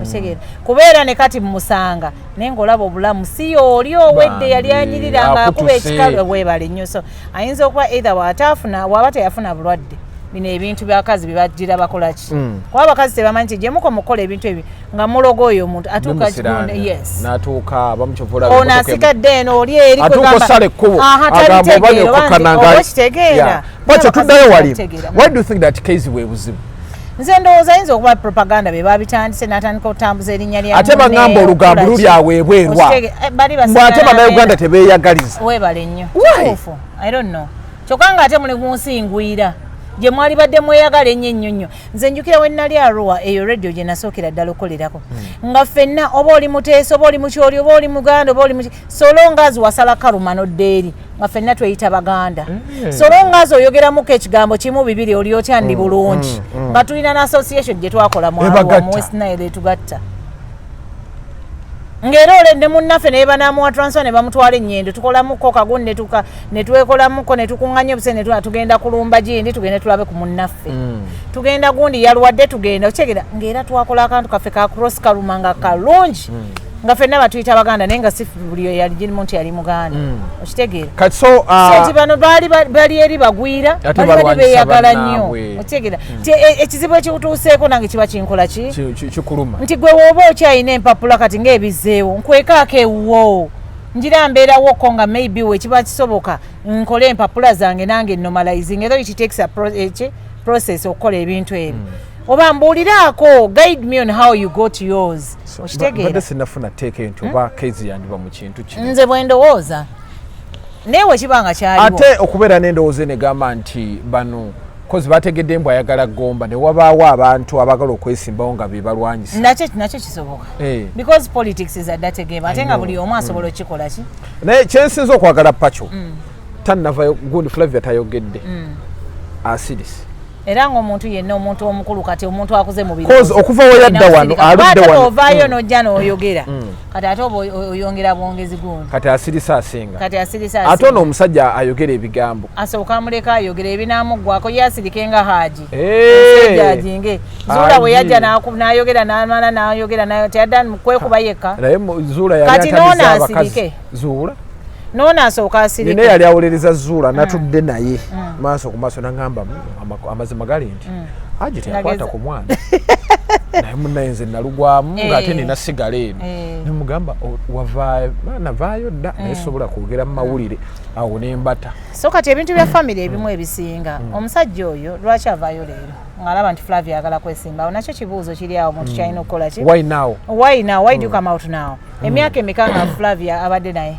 Speaker 2: okitegeera, kubeera ne kati mumusanga naye ng'olaba obulamu si yooli owedde yali anyirira ng'akuba ekikalu. Weebale nnyo. So ayinza okuba either bw'ataafuna, bw'aba teyafuna bulwadde, bino ebintu byakazi byebagira bakola ki, kuba abakazi tebamanyi nti gyemuko mukukola ebintu ebyo nga mulogo oyo omuntu atuuka
Speaker 1: yes natuuka.
Speaker 2: Ono asigadde eno oli eri.
Speaker 1: Atuuka osala ekkubo.
Speaker 2: Okitegeera.
Speaker 1: Bwatyo tuddayo wali, why do you think that case bwe buzibu?
Speaker 2: Nze ndowooza ayinza okuba propaganda be babitandise n'atandika okutambuza erinnya lya
Speaker 1: Ate baŋŋamba olugambo luli aweebwerwa mbw ate Bannayuganda tebeeyagaliza.
Speaker 2: Weebale nnyo, kituufu. I don't know, kyokka nga ate muli mu nsi ngwira gye mwali badde mweyagala ennyo ennyo nnyo. Nze njukira we nali Arua, eyo radio gye nasookera ddala okukolerako, nga ffenna oba oli Muteesa, oba oli Mukyoli, oba oli Muganda, oba oli so long as wasala Karuma nodda eri, nga ffenna tweyita Baganda. So long as oyogeramuko ekigambo kimu bibiri, oli otya, ndi bulungi, nga tulina n'association gye twakola mu Arua, mu West Nile, etugatta ng'era ole ne munnaffe naye banaamuwa transfer ne bamutwala ennyendo, tukolamuko kagundi netuka netwekolamuko netukuŋŋanya obuse netula tugenda kulumba gindi, tugende tulabe ku munnaffe, tugenda gundi yalwadde, tugenda okyegera. Ng'era twakola akantu kaffe ka cross Karuma nga kalungi, nga ffenna batuyita Baganda, naye nga si buli yali girimu nti yali Muganda, okitegeera.
Speaker 1: Kati so
Speaker 2: So nti bano baali bali eri bagwira,
Speaker 1: Ate
Speaker 2: bali bali
Speaker 1: balwanyisa
Speaker 2: beeyagala nnyo,
Speaker 1: bannaabwe.
Speaker 2: okitegeera. Nti ekizibu ekikutuuseeko nange kiba kinkola ki?
Speaker 1: Kikuluma.
Speaker 2: Nti gwe wooba okyalina empapula kati ng'ebizzeewo, nkwekaako ewuwo, ngira mbeerawoko nga maybe we kiba kisoboka nkole empapula zange nange normalizing, although it takes a process okukola ebintu ebyo, oba mbuuliraako, guide me on how you got yours, okitegeera.
Speaker 1: Badde sinafuna teeka nti oba kezi yandiba mu kintu kino.
Speaker 2: Nze bwe ndowooza, naye we kiba nga kyaliwo.
Speaker 1: Ate okubeera n'endowooza eno egamba nti bano kozi bategedde mbu ayagala gomba, ne wabaawo abantu abagala okwesimbawo nga be balwanyisa.
Speaker 2: Nakyo kisoboka, because politics is a dirty game, ate nga buli omu asobola okikola ki.
Speaker 1: Naye kyensinza okwagala Pacho, tannavayo gundi Flavia tayogedde, asirise.
Speaker 2: Era ng'omuntu yenna, omuntu omukulu kati, omuntu akuze mu
Speaker 1: Cause okuva we yadda wano, aludde wano.
Speaker 2: Ovaayo n'ojja n'oyogera, kati ate oba oyongera bwongezi gundi.
Speaker 1: Kati asirise asinga.
Speaker 2: Kati asirise.
Speaker 1: Ate ono omusajja ayogera ebigambo.
Speaker 2: Asooka amuleka ayogera ebinaamuggwako, ye asirike nga Haaji ajinge Zuula bwe yajja n'ayogera n'amala n'ayogera teyadda kwekuba yekka.
Speaker 1: Naye Zuula yali
Speaker 2: Kati
Speaker 1: atamiza
Speaker 2: n'ono
Speaker 1: abakazi.
Speaker 2: asirike.
Speaker 1: Zuula
Speaker 2: N'ono asooka asirike.
Speaker 1: Nina yali awolereza Zuula, natudde naye maaso ku maaso, nagamba, amazima gali nti Haji teyakwata
Speaker 2: Nageza.
Speaker 1: ku mwana, naye munaye nze nalugwamu ng'ate nina sigala eno." Nemugamba, "Wavaayo?" "Navaayo dda, naye sobola kwogera mu mawulire awo nembata."
Speaker 2: So kati ebintu bya famire ebimu ebisinga, omusajja oyo lwaki avaayo leero ng'alaba nti Flavia ayagala kwesimbawo? Nakyo kibuuzo kiri awo, omuntu kyalina okukola ki?
Speaker 1: Why now?
Speaker 2: Why now? Why do you come out now? Emyaka emeka nga Flavia abadde naye?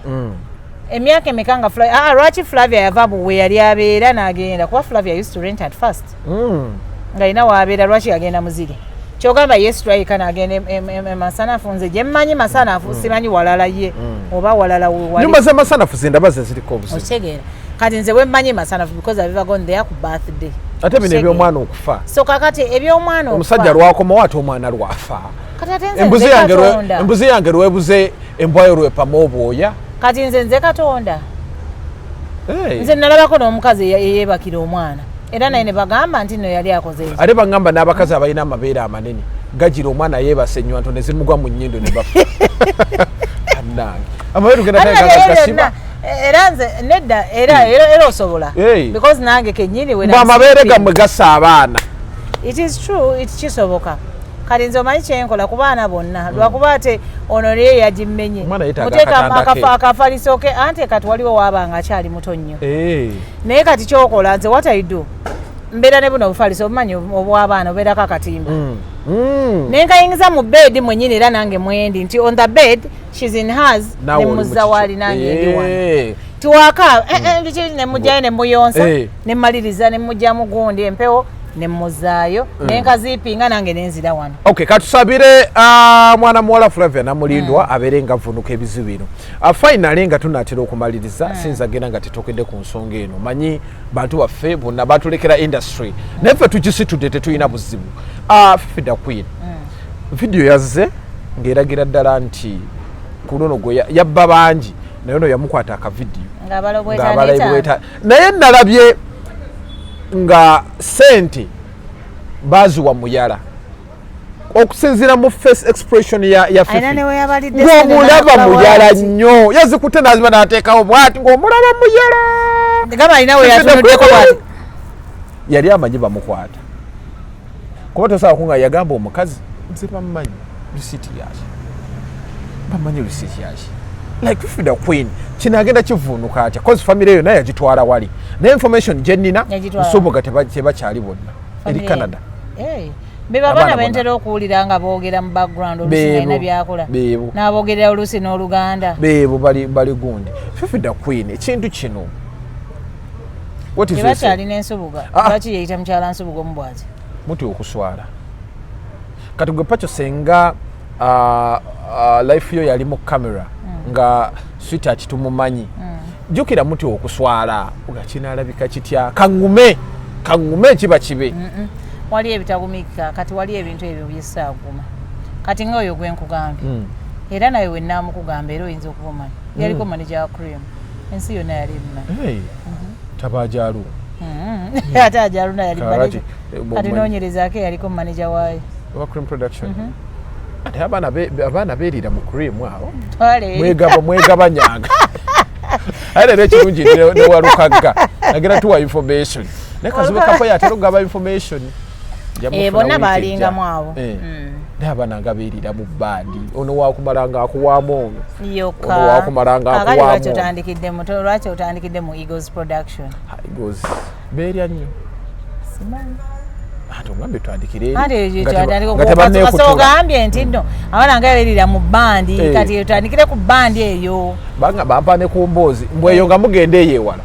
Speaker 2: Emyaka emeka nga lwaki Flavia yava we yali abeera n'agenda? Kuba Flavia used to rent at first. Nga alina waabeera, lwaki yagenda muziri? Kyogamba ye striker n'agenda e Masanafu. Nze gye mmanyi Masanafu, simanyi walala ye oba walala we wali.
Speaker 1: Nyumba z'amasanafu zendaba ze ziriko obuzibu.
Speaker 2: Okitegeera? Kati nze bwe mmanyi Masanafu because I've ever gone there ku birthday.
Speaker 1: Ate bino
Speaker 2: Okitegeera?
Speaker 1: ebyomwana okufa.
Speaker 2: So kakati ebyomwana
Speaker 1: Omusajja lwakomawo, ate omwana lwafa.
Speaker 2: Kati ate nze
Speaker 1: Embuzi
Speaker 2: nze
Speaker 1: yange
Speaker 2: Katonda?
Speaker 1: Embuzi yange lwebuze, embwayo lwepama obwoya.
Speaker 2: Kati nze Katonda?
Speaker 1: Hey.
Speaker 2: Nze nalabako n'omukazi eyeebakira omwana, era naye ne bagamba nti nno yali akoze eki.
Speaker 1: Ate baŋŋamba n'abakazi abalina amabeere amanene gagira omwana yeebasa ennywanto ne zimugwa mu nnyindo ne bafa. Bannange, amabeere tugenda
Speaker 2: Ate
Speaker 1: kale
Speaker 2: naye
Speaker 1: gasiba.
Speaker 2: byonna, era nze nedda, era osobola
Speaker 1: Hey.
Speaker 2: because nange kennyini when
Speaker 1: Mbw
Speaker 2: I'm
Speaker 1: amabeere
Speaker 2: sleeping-
Speaker 1: gammwe gassa abaana.
Speaker 2: It is true, it kisoboka. Kati nze omanyi kyenkola ku baana bonna, lwakuba ate ono naye yagimmenye.
Speaker 1: Omwana yeetaaga
Speaker 2: Muteeka
Speaker 1: akatanda ke.
Speaker 2: akafaliso ke, ante kati waliwo waaba nga akyali muto nnyo.
Speaker 1: Eh.
Speaker 2: Naye kati kyokola, nze what I do, mbeera ne buno obufaliso obumanyi obw'abaana, obeerako akatimba. Nenkayingiza mu bed mwenyini, era nange mwendi nti on the bed she's in hers.
Speaker 1: Naawe oli mu
Speaker 2: Nemuzza waali
Speaker 1: kikyo.
Speaker 2: nange ndi wano. Tiwaka nemugjayo, nemuyonsa, nemmaliriza, nemugjamu gundi empewo, nemuzaayo, nenkaziipinga, nange nenzira wano.
Speaker 1: Okay, katusabire mwana muwala Flavia Namulindwa abeere nga avunuka ebizibu bino. Finally, nga tunatera okumaliriza, sinza genda nga tetukedde ku nsonga eno. Manyi bantu baffe bonna batulekera industry, naye ffe tugisitudde, tetulina buzibu. Fifi da Queen, video yazze ng'eragira ddala nti ku luno gwe yabba bangi, naye ono yamukwata akavidiyo
Speaker 2: ng'abala
Speaker 1: ng'abala
Speaker 2: obwetaano.
Speaker 1: ebweta, naye nalabye nga sente baziwa muyala okusinziira mu face expression ya
Speaker 2: Alina
Speaker 1: Fifi.
Speaker 2: ne we yabalidde
Speaker 1: Ng'omulaba
Speaker 2: sente.
Speaker 1: muyala nnyo, yazikutte naziba n'ateekawo bwati ng'omulaba muyala.
Speaker 2: Gamba alina we yatunuddeko bwati.
Speaker 1: Yali amanyi bamukwata, kuba tosobola kunga yagamba omukazi nze bamumanyi risiti yaki, bamanyi risiti yaki. Like Fifi the Queen, kino agenda kivuunuka atya? Cause family eyo naye yagitwala wali, naye information gye nnina,
Speaker 2: Yagitwala.
Speaker 1: Nsubuga tebakyali bonna eri Canada.
Speaker 2: Be
Speaker 1: Abaana
Speaker 2: babaana
Speaker 1: bonna.
Speaker 2: bentera okuwulira nga boogera mu background oluusi
Speaker 1: Beebo,
Speaker 2: nalina byakola
Speaker 1: beebo.
Speaker 2: n'aboogerera oluusi n'Oluganda.
Speaker 1: Beebo bali gundi. Fifi the Queen, ekintu kino, what is your say?
Speaker 2: Tebakyalina Ensubuga.
Speaker 1: Ah.
Speaker 2: Lwaki yeyita mukyala Nsubuga omu bwati?
Speaker 1: Muti okuswala. Kati gwe Pacho, senga life yo yali mu camera nga sweetheart tumumanyi, jjukira muti okuswala nga kinalabika kitya? Kaŋŋume, kaŋŋume, kiba kibe.
Speaker 2: Wali ebitagumika. Kati wali ebintu ebyo byesaaguma. Kati nga oyo gwenkugambye, era nawe wennaamukugamba, era oyinza okuba omanyi, yaliko manager wa Cream, ensi yonna yali emumanyi.
Speaker 1: Hey, tabajalu.
Speaker 2: Ate ajaluna yali
Speaker 1: Kakati,
Speaker 2: manager. Kati noonyerezaako eyaliko manager waayo.
Speaker 1: Wa Cream Production. Ate abaana beerira mu Cream awo.
Speaker 2: Twale eri.
Speaker 1: Mwegaba, mwegabanyanga. Aye leero ekirungi ne Walukagga agenda tuwa information, naye Kazibe Kapo yatera okugaba information. Nja
Speaker 2: Eh,
Speaker 1: mufuna
Speaker 2: bonna
Speaker 1: wiiki
Speaker 2: balingamu
Speaker 1: ejja.
Speaker 2: abo.
Speaker 1: Eh. Naye abaana nga beerira mu bandi, ono wakumala nga akuwaamu ono.
Speaker 2: Yokka.
Speaker 1: Ono wakumala nga
Speaker 2: Kakati
Speaker 1: akuwaamu
Speaker 2: lwaki
Speaker 1: ono.
Speaker 2: otandikidde muto? Lwaki otandikidde mu Eagles Production?
Speaker 1: Eagles beerya nnyo.
Speaker 2: Simanyi.
Speaker 1: Ate ogambe twandikire eri,
Speaker 2: Anti
Speaker 1: nga tebanneekutula.
Speaker 2: ogambye nti nno abaana nga beerira mu bandi.
Speaker 1: Eh.
Speaker 2: Kati otandikire ku bandi eyo.
Speaker 1: Banga bampa ne ku mboozi mbweyo nga mugenda eyo ewala,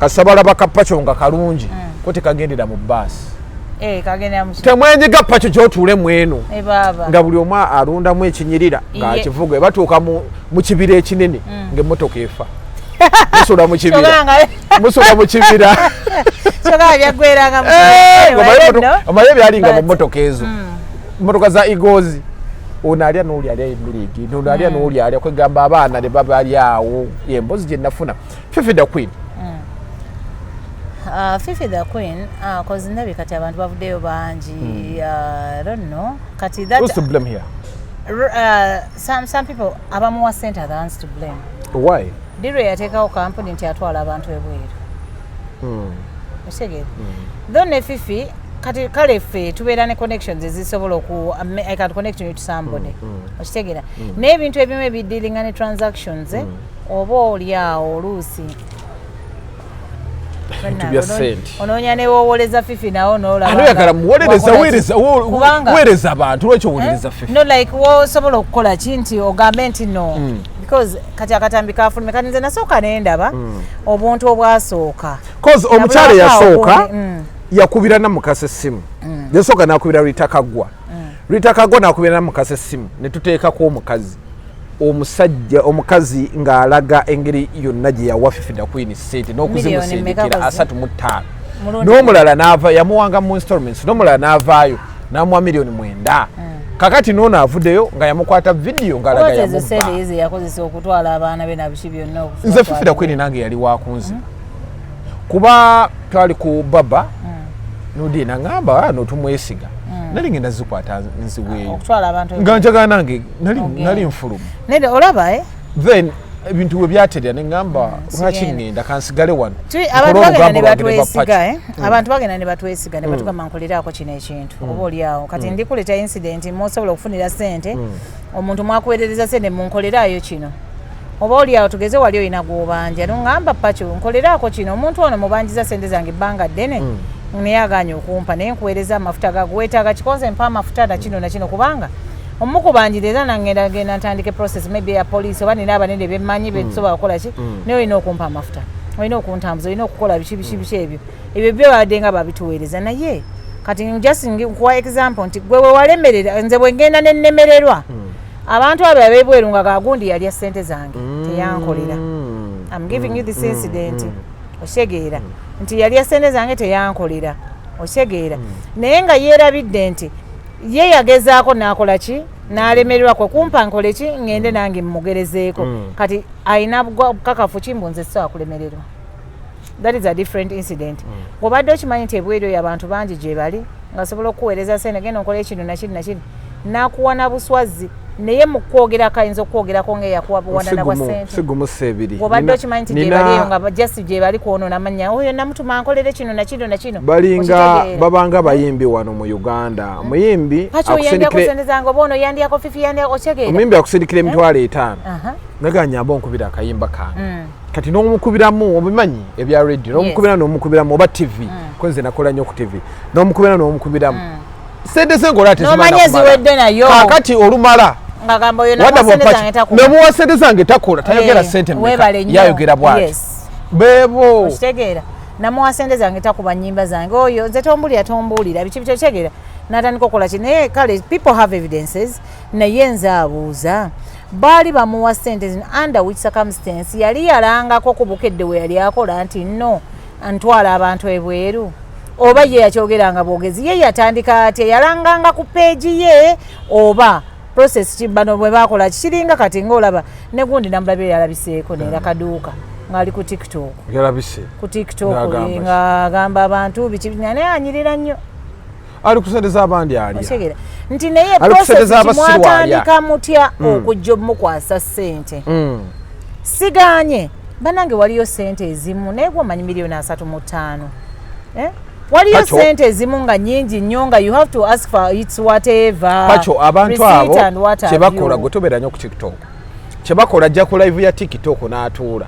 Speaker 1: kasabalaba kapaco nga kalungi ko tekagendera mu baasi.
Speaker 2: Eh, kagendera mu
Speaker 1: Temwenyiga Paco kyotuule mweno.
Speaker 2: Eh, baaba.
Speaker 1: Nga buli omu alundamu ekinyirira ng'akivuga, batuuka mu kibira ekinene ng'emmotoka efa, musula mu kibira.
Speaker 2: Kyokka nga
Speaker 1: Musula mu kibira.
Speaker 2: Kyokka nga byaggweranga mu
Speaker 1: Eh,
Speaker 2: Eh, nno.
Speaker 1: omanyi ebyalinga mu mmotoka ezo, mmotoka za Eagles, ono alya n'oli alya emirigi, ono alya n'oli alya, kwegamba abaana ne babali awo. Yembozi gye nafuna, Fifi the Queen.
Speaker 2: Fifi the Queen, cause ndabye kati abantu bavuddeyo bangi. I don't know. Kati that
Speaker 1: Who's to blame here?
Speaker 2: Some people abamuwa sente are the ones to blame.
Speaker 1: Why?
Speaker 2: Diro yateekawo kampuni nti atwala abantu ebweru. Okitegeera? Though ne Fifi kati kale ffe tubeera ne connections ezisobola oku I can connect you to somebody. Okitegeera? Naye ebintu ebimu ebidealinga ne transactions, oba oli awo oluusi
Speaker 1: Bintu bya ssente.
Speaker 2: Onoonya newoowoleza Fifi nawo n'olaba
Speaker 1: Ate oyagala
Speaker 2: nga
Speaker 1: muwolereza
Speaker 2: wakola ki?
Speaker 1: weereza
Speaker 2: Kubanga
Speaker 1: weereza abantu, lwaki owolereza Fifi?
Speaker 2: No, like wosobola okukola ki nti ogambe nti no. Because kati akatambi kafulumye, kati nze nasooka nendaba obuntu obwasooka.
Speaker 1: Cause omukyala
Speaker 2: Nabulako
Speaker 1: yasooka
Speaker 2: awo
Speaker 1: yakubira Namukasa essimu. Yasooka nakubira Rita Kaggwa. Rita Kaggwa nakubira Namukasa essimu, ne tuteekako omukazi, omusajja, omukazi ng'alaga engeri yonna gye yawa Fifi Da Queen sente
Speaker 2: Miliyoni mmeka
Speaker 1: n'okuzimusindikira
Speaker 2: kozi?
Speaker 1: 35.
Speaker 2: Mulundi.
Speaker 1: N'omulala n'ava yamuwanga mu installments, n'omulala n'avaayo n'amuwa 9 miliyoni. Kakati n'ono avuddeyo nga yamukwata vidiyo ng'alaga
Speaker 2: Oba ezo sente
Speaker 1: yamubba.
Speaker 2: ye ze yakozesa okutwala abaana be nabiki byonna okufa.
Speaker 1: Nze Fifi Da Queen nange yali wakunziba, kuba twali ku baba nudi naŋŋamba, "Ah, notumwesiga." Nali ngenda zikwata nziweeyo
Speaker 2: Okutwala abantu.
Speaker 1: Nga njagala nange nali
Speaker 2: Ogenda.
Speaker 1: nali nfuluma.
Speaker 2: Nedda, olaba, eh?
Speaker 1: Then ebintu bwe byaterera ne ŋŋamba, lwaki
Speaker 2: Sigenda.
Speaker 1: ŋŋenda? Kansigale wano.
Speaker 2: Abantu
Speaker 1: Nkole
Speaker 2: bagenda ne
Speaker 1: olugambo lwange ne
Speaker 2: batwesiga,
Speaker 1: Bapachi.
Speaker 2: eh? Abantu bagenda ne batwesiga ne batugamba, nkoleraako kino ekintu, oba oliawo kati ndikuleeta incident musobola okufunira sente, omuntu mwakuweerereza sente, munkoleraayo kino, oba oliawo tugeze wali olina gwobanja noŋŋamba, Pacho, nkoleraako kino, omuntu ono mubanjiza sente zange ebbanga ddene, naye aganye okumpa, naye nkuweereza amafuta gago, weetaaga kikonze, mpa amafuta nakino nakino, kubanga omukubanjira era nangenda genda ntandike process maybe ya police, oba nina abanene bemmanyi betusobola kukola ki, naye olina okumpa amafuta, olina okuntambuza, olina okukola biki biki biki. Ebyo byo babadde nga babituweereza. Naye kati just nkuwa example nti gwe wewalemerera, nze bwe ngenda nennemererwa, abantu abo ab'ebweru nga gagundi yalya sente zange, teyankolera. I'm giving you this incident, okitegeera nti yalya sente zange, teyankolera, okitegeera? Naye nga yeerabidde nti ye yagezaako n'akola ki, n'alemererwa kwe kumpa nkole ki, ŋŋende nange mmugerezeeko. Kati ayina bukakafu ki mbu nze sisobola kulemererwa? That is a different incident. Obadde okimanyi nti ebweru eyo abantu bangi gye bali ng'asobola okukuweereza sente, genda onkole ekino nakiri nakiri, n'akuwa na buswazi, naye mu kwogerako ayinza okwogerako ngaeyakuwa buwanana bwa sente.
Speaker 1: Sigumusa ebiri.
Speaker 2: Obadde okimanyi nti gye bali eyo nga just gye bali kwonoona mannya, oyo namutuma nkolere kino nakino nakino?
Speaker 1: Balinga
Speaker 2: Okitegeera?
Speaker 1: babanga bayimbi wano mu Uganda, muyimbi
Speaker 2: Pacho yandyako sente zange, oba ono yandyako, Fifi yandyako, okitegeera?
Speaker 1: Omuyimbi akusindikira 50,000, naga nyamba onkubira akayimba kange. Kati n'omukubiramu, obimanyi ebya radio, n'omukubira n'omukubiramu, oba TV, ko nze nakola nnyo ku TV, n'omukubira n'omukubiramu, sente ze ngola.
Speaker 2: N'omanya ziwedde nayo.
Speaker 1: Kakati olumala
Speaker 2: Ngagamba oyo
Speaker 1: wadda
Speaker 2: namuwa sente zange takuba.
Speaker 1: Nemuwa sente zange takola, tayogera sente mmeka,
Speaker 2: Weebale nnyo.
Speaker 1: yayogera bwati. Bebo.
Speaker 2: Okitegeera, namuwa sente zange takuba nyimba zange, oyo nze tombuulira, tombuulira biki biki, okitegeera? Natandika okukola ki, naye kale people have evidences. Naye nze abuuza, baali bamuwa sente zino under which circumstance? Yali yalangako ku Bukedde we yali akola nti no ntwala abantu ebweru, oba ye yakyogeranga bwogezi? Ye yatandika atya? Yalanganga ku page ye oba process ki bano bwe bakola? Kiringa kati ngaolaba ne gundi namulabye yalabiseeko neera kaduuka ng'ali ku TikTok.
Speaker 1: Yalabise.
Speaker 2: Ku TikTok.
Speaker 1: Ng'agamba ki?
Speaker 2: Ng'agamba abantu biki, naye anyirira nnyo.
Speaker 1: Ali ku sente z'abandi alya.
Speaker 2: Okitegeera nti naye
Speaker 1: Ali ku sente
Speaker 2: process
Speaker 1: z'abasiru alya.
Speaker 2: kimwatandika mutya okujja omukwasa ssente? Siganye banange, waliyo sente ezimu, naye gwomanyi 35 miliyoni, eh? Waliyo sente ezimu nga nyingi nnyo nga you have to ask for its whatever
Speaker 1: Pacho, abantu
Speaker 2: receipt
Speaker 1: abo
Speaker 2: and what have
Speaker 1: kyebakola,
Speaker 2: you.
Speaker 1: gwe tobeera nnyo ku TikTok, kyebakola, ajja ku live ya TikTok n'atuula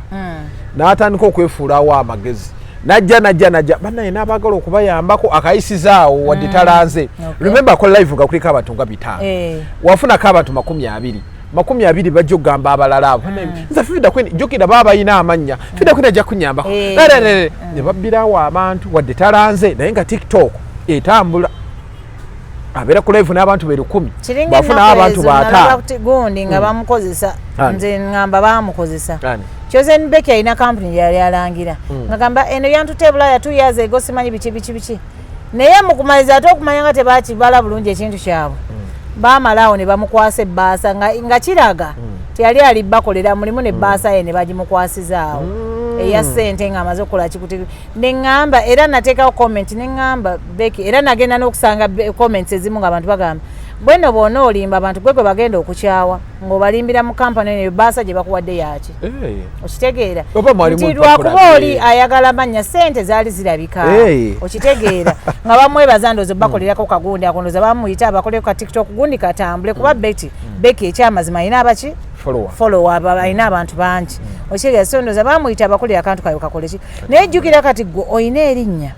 Speaker 1: n'atandika okwefuulawo amagezi, najja najja najja bannaye n'abaagala okubayambako akayisizaawo wadde talanze. Remember, akola live nga kuliko abantu nga 500. Wafunako abantu 20, 20 bajja okugamba abalala abo, "Bannaye, nze Fifi Da Queen, jjukira baba balina amannya, Fifi Da Queen ajja kunyambako." Ne babbirawo abantu wadde talanze, naye nga TikTok etambula, abeera ku live n'abantu be 1,000,
Speaker 2: Kiringa
Speaker 1: bwafuna
Speaker 2: ennaku
Speaker 1: abantu
Speaker 2: ezo nalaba
Speaker 1: 5.
Speaker 2: gundi nga bamukozesa.
Speaker 1: Ani?
Speaker 2: Nze ŋŋamba bamukozesa.
Speaker 1: Ani?
Speaker 2: Chosen Becky alina kampuni gyeyali alangira, ngagamba eno yantutte Bulaya 2 years ago, simanyi biki biki biki, naye mukumaliza ate okumanya nga tebakibala bulungi ekintu kyabwe, baamala awo ne bamukwasa ebbaasa nga kiraga teyali ali bakolera mulimu, nebbaasa ye ne bagimukwasizaawo eya ssente ng'amaze okukola kikuti. Neŋŋamba era nateekawo comment, neŋŋamba Becky, era nagenda n'okusanga comments ezimu ng'abantu bagamba bweno bwona olimba abantu, gwe gwe bagenda okukyawa ng'obalimbira mu kampani eyo, ebbaasa gye bakuwadde yaki? Okitegeera
Speaker 1: Oba mwalimu
Speaker 2: nti
Speaker 1: empapula
Speaker 2: lwakuba oli ayagala mannya, sente zaali zirabika. Okitegeera nga bamwebaza, ndoozi bakolerako kagundi ako, ndooza bamuyita abakoleko ka TikTok gundi katambule, kuba Betty Becky ekyamazima alina abaki
Speaker 1: Follower.
Speaker 2: follower, alina abantu bangi, okitegeera? So ndooza bamuyita abakolera akantu kayo kakole ki, naye jjukira kati gwe oyina erinnya,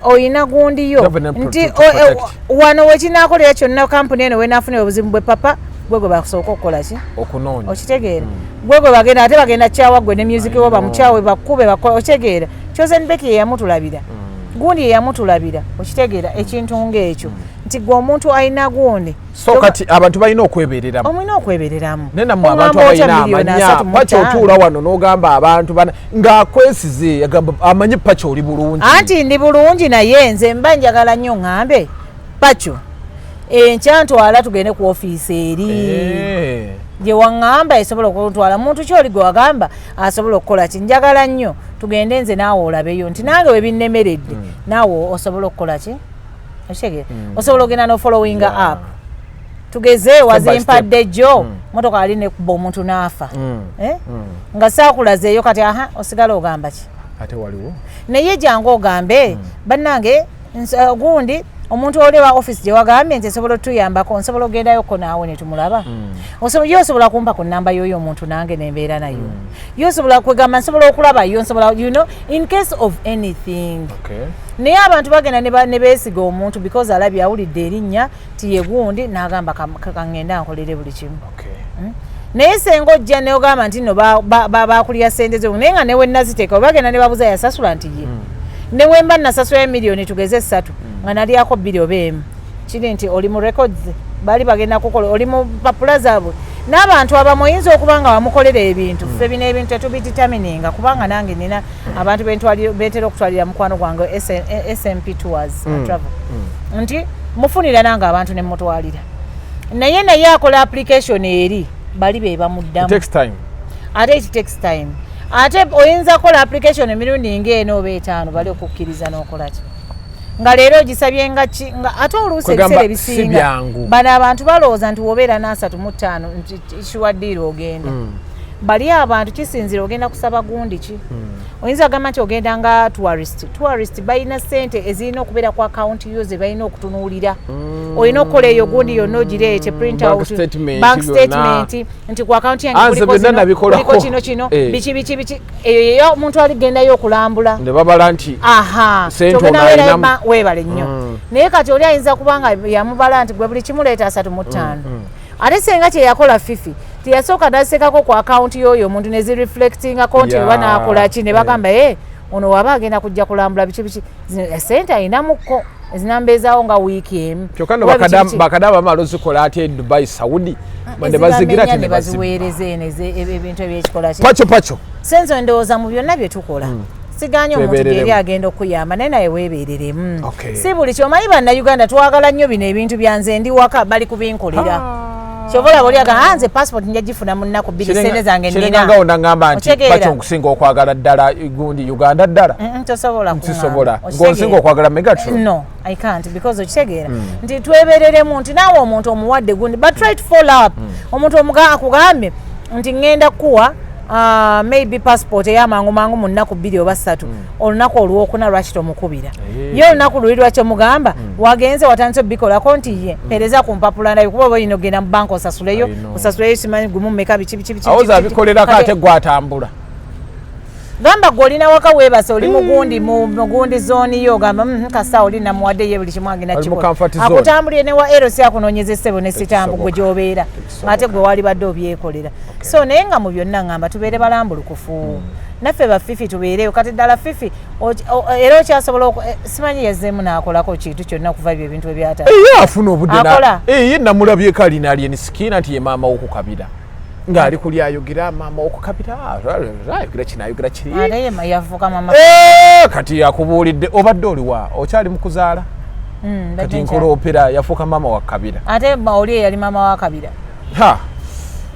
Speaker 2: oyina gundiyo
Speaker 1: Government
Speaker 2: nti
Speaker 1: to protect.
Speaker 2: wano wekinaakolera kyonna, kampuni eno wenafunira obuzibu bwe papa Gwe gwe basooka okukola ki?
Speaker 1: Okunoonya.
Speaker 2: Okitegeera? Gwe gwe bagenda, ate bagenda kyawa gwe ne music wo, bamukyawe, bakube, bakola. Okitegeera? Chosen Becky ye yamutulabira, gundi ye yamutulabira. Okitegeera? Ekintu ng'ekyo nti gwe omuntu alina gundi.
Speaker 1: So kati abantu balina okwebereramu.
Speaker 2: Omulina okwebereramu.
Speaker 1: Naye nammwe abantu
Speaker 2: Oŋŋamba otya
Speaker 1: abalina
Speaker 2: miliyoni
Speaker 1: amanya
Speaker 2: 35?
Speaker 1: Pacho otuula wano n'ogamba abantu bana ng'akwesize, agamba amanyi Pacho oli bulungi.
Speaker 2: Anti ndi bulungi, naye nze mba njagala nnyo ŋŋambe Pacho, enkya ntwala tugende ku ofiisi eri gye waŋŋamba esobola okuntwala. Muntu ki oli gwe wagamba asobola okukola ki? Njagala nnyo tugende nze naawe olabeyo nti nange we binnemeredde, naawe osobola okukola ki. Okitegeera? Osobola ogenda nofollowinga up. Tugeze wazimpadde jjo, motoka ali nekuba omuntu n'afa. Eh? Nga saakulazeeyo kati, aha, osigala ogamba ki?
Speaker 1: Ate waliwo
Speaker 2: Naye jangu ogambe, bannange, gundi omuntu oli wa office gye wagambye nti esobola otuyambako, nsobola ogendayoko naawe ne tumulaba. Ye osobola kumpa ku namba y'oyo omuntu nange nembeera nayo. Ye osobola kwegamba nsobola okulaba yo, nsobola, in case of anything. Naye abantu bagenda ne beesiga omuntu because alabye, awulidde erinnya ti ye gundi, n'agamba kaŋŋenda nkolere buli kimu. Naye senga ojja neogamba nti no bakulya sente zo, naye nga newe naziteeka bagenda ne babuza yasasula nti ye newemba nasasulayo miliyoni tugeze 3 nga nalyako 2 oba 1, kiri nti oli mu records, baali bagenda kukola, oli mu papula zaabwe. N'abantu abamu oyinza okuba nga bamukolera ebintu. Ffe bino ebintu tetubidetermininga, kubanga nange nina abantu bentera okutwalira mukwano gwange SMP Tours and Travel, nti mufunira nange abantu ne mutwalira, naye akola application eri bali be bamuddamu.
Speaker 1: It takes time.
Speaker 2: Ate it takes time, ate oyinza kukola application emirundi ng'ena oba 5 bali okukkiriza n'okola ki, nga leero ogisabye nga ki, nga ate oluusi
Speaker 1: Kwegamba
Speaker 2: ebiseera
Speaker 1: si
Speaker 2: ebisinga
Speaker 1: byangu.
Speaker 2: bano abantu balowooza nti wobeera n'35 nti kiwaddiira ogenda. Bali abantu kisinzira ogenda kusaba gundi ki. Oyinza kugamba nti ogenda nga tourist. Tourist balina sente ezirina okubeera ku akawunti yo ze balina okutunuulira. Olina okukola eyo gundi yonna ogireete, print
Speaker 1: Bank
Speaker 2: out,
Speaker 1: statement
Speaker 2: bank
Speaker 1: byonna.
Speaker 2: statement nti ku akawunti yange
Speaker 1: Ah, nze
Speaker 2: kuliko
Speaker 1: byonna
Speaker 2: zino,
Speaker 1: nabikolako.
Speaker 2: kuliko kino kino, biki biki biki. Eyo yeyo omuntu aligendayo okulambula.
Speaker 1: Ne babala nti
Speaker 2: aha,
Speaker 1: sente
Speaker 2: togenda
Speaker 1: ono
Speaker 2: beerayo
Speaker 1: alinamu.
Speaker 2: Weebale nnyo. Naye kati oli ayinza kuba nga yamubala nti gwe buli kimu leeta 35, ate senga kyeyakola Fifi teyasooka nasekako ku akawunti y'oyo omuntu nezireflectingako nti oba nakola ki, ne bagamba e ono waba agenda kujja kulambula biki biki, zino sente ayinamukko ezinambeezaawo nga wiiki emu.
Speaker 1: Kyokka no
Speaker 2: Oba biki biki.
Speaker 1: Bakadama bamala ozikola ate e Dubai, Saudi, ne bazigira ate
Speaker 2: ezibamenya
Speaker 1: ne
Speaker 2: ne
Speaker 1: baziba.
Speaker 2: baziweereza eno ebintu ebyekikola ki.
Speaker 1: Pacho Pacho.
Speaker 2: Senzo, ndowooza mu byonna bye tukola siganye omuntu
Speaker 1: Twebereremu.
Speaker 2: gyeri agenda okuyamba, naye weebereremu. Si buli kyomanyi. Bannayuganda twagala nnyo bino ebintu byanze ndi waka bali kubinkolera. Kyova olaba oli agamba, "Ah, nze passport nja gifuna mu nnaku 2, sente zange nnina."
Speaker 1: Kirengangawo nagamba nti
Speaker 2: Otegeera?
Speaker 1: Pacho nkusinga okwagala ddala gundi Uganda ddala.
Speaker 2: Tosobola kuŋŋamba.
Speaker 1: Nsisobola.
Speaker 2: Okitegeera?
Speaker 1: Ng'onsinga okwagala Megatron.
Speaker 2: No, I can't, because okitegeera nti twebereremu nti naawe omuntu omuwadde gundi, but try to follow up. Omuntu akugambye nti ŋŋenda kukuwa maybe passport ey'amangu mangu mu nnaku 2 oba 3, olunaku olwokuna lwaki tomukubira? Ye olunaku luli lwaki omugamba wagenze watandise obikolako nti ye mpeereza ku mpapula ndabi, kuba oba olina okugenda mu banka osasuleyo,
Speaker 1: I know.
Speaker 2: osasuleyo simanyi gumu meka biki biki biki.
Speaker 1: Awoza
Speaker 2: Biki, biki.
Speaker 1: abikolerako
Speaker 2: Kati
Speaker 1: ate gwatambula.
Speaker 2: Gamba gwe olina waka weebase, oli mugundi mu mugundi zone yo, ogamba, "Kasa oli namuwadde ye buli kimu agenda
Speaker 1: Ali mu
Speaker 2: kikola."
Speaker 1: comfort zone.
Speaker 2: Akutambulire ne wa erosi akunoonyeza essebo ne sitambu gwe
Speaker 1: Tekisoboka.
Speaker 2: gy'obeera,
Speaker 1: Tekisoboka.
Speaker 2: ate gwe wali badde obyekolera. So naye nga mu byonna ngamba tubeere balambulukufu naffe bafifi tubeereyo. Kati ddala Fifi era okyasobola simanyi yazzeemu n'akolako kintu kyonna okuva ebyo ebintu ebyata
Speaker 1: Ye afuna obudde
Speaker 2: Akola?
Speaker 1: Ye namulabyeko alina alien skin nti ye maama wokukabira ng'ali kuli ayogera maama wokukabira, ayogera kino, ayogera kiri.
Speaker 2: Ate ye yafuuka mama.
Speaker 1: Kati yakubuulidde obadde oliwa okyali mu kuzaala.
Speaker 2: Mbadde
Speaker 1: Kati nkola opera yafuuka maama wa kabira.
Speaker 2: Ate oli eyali maama wa kabira
Speaker 1: Ha,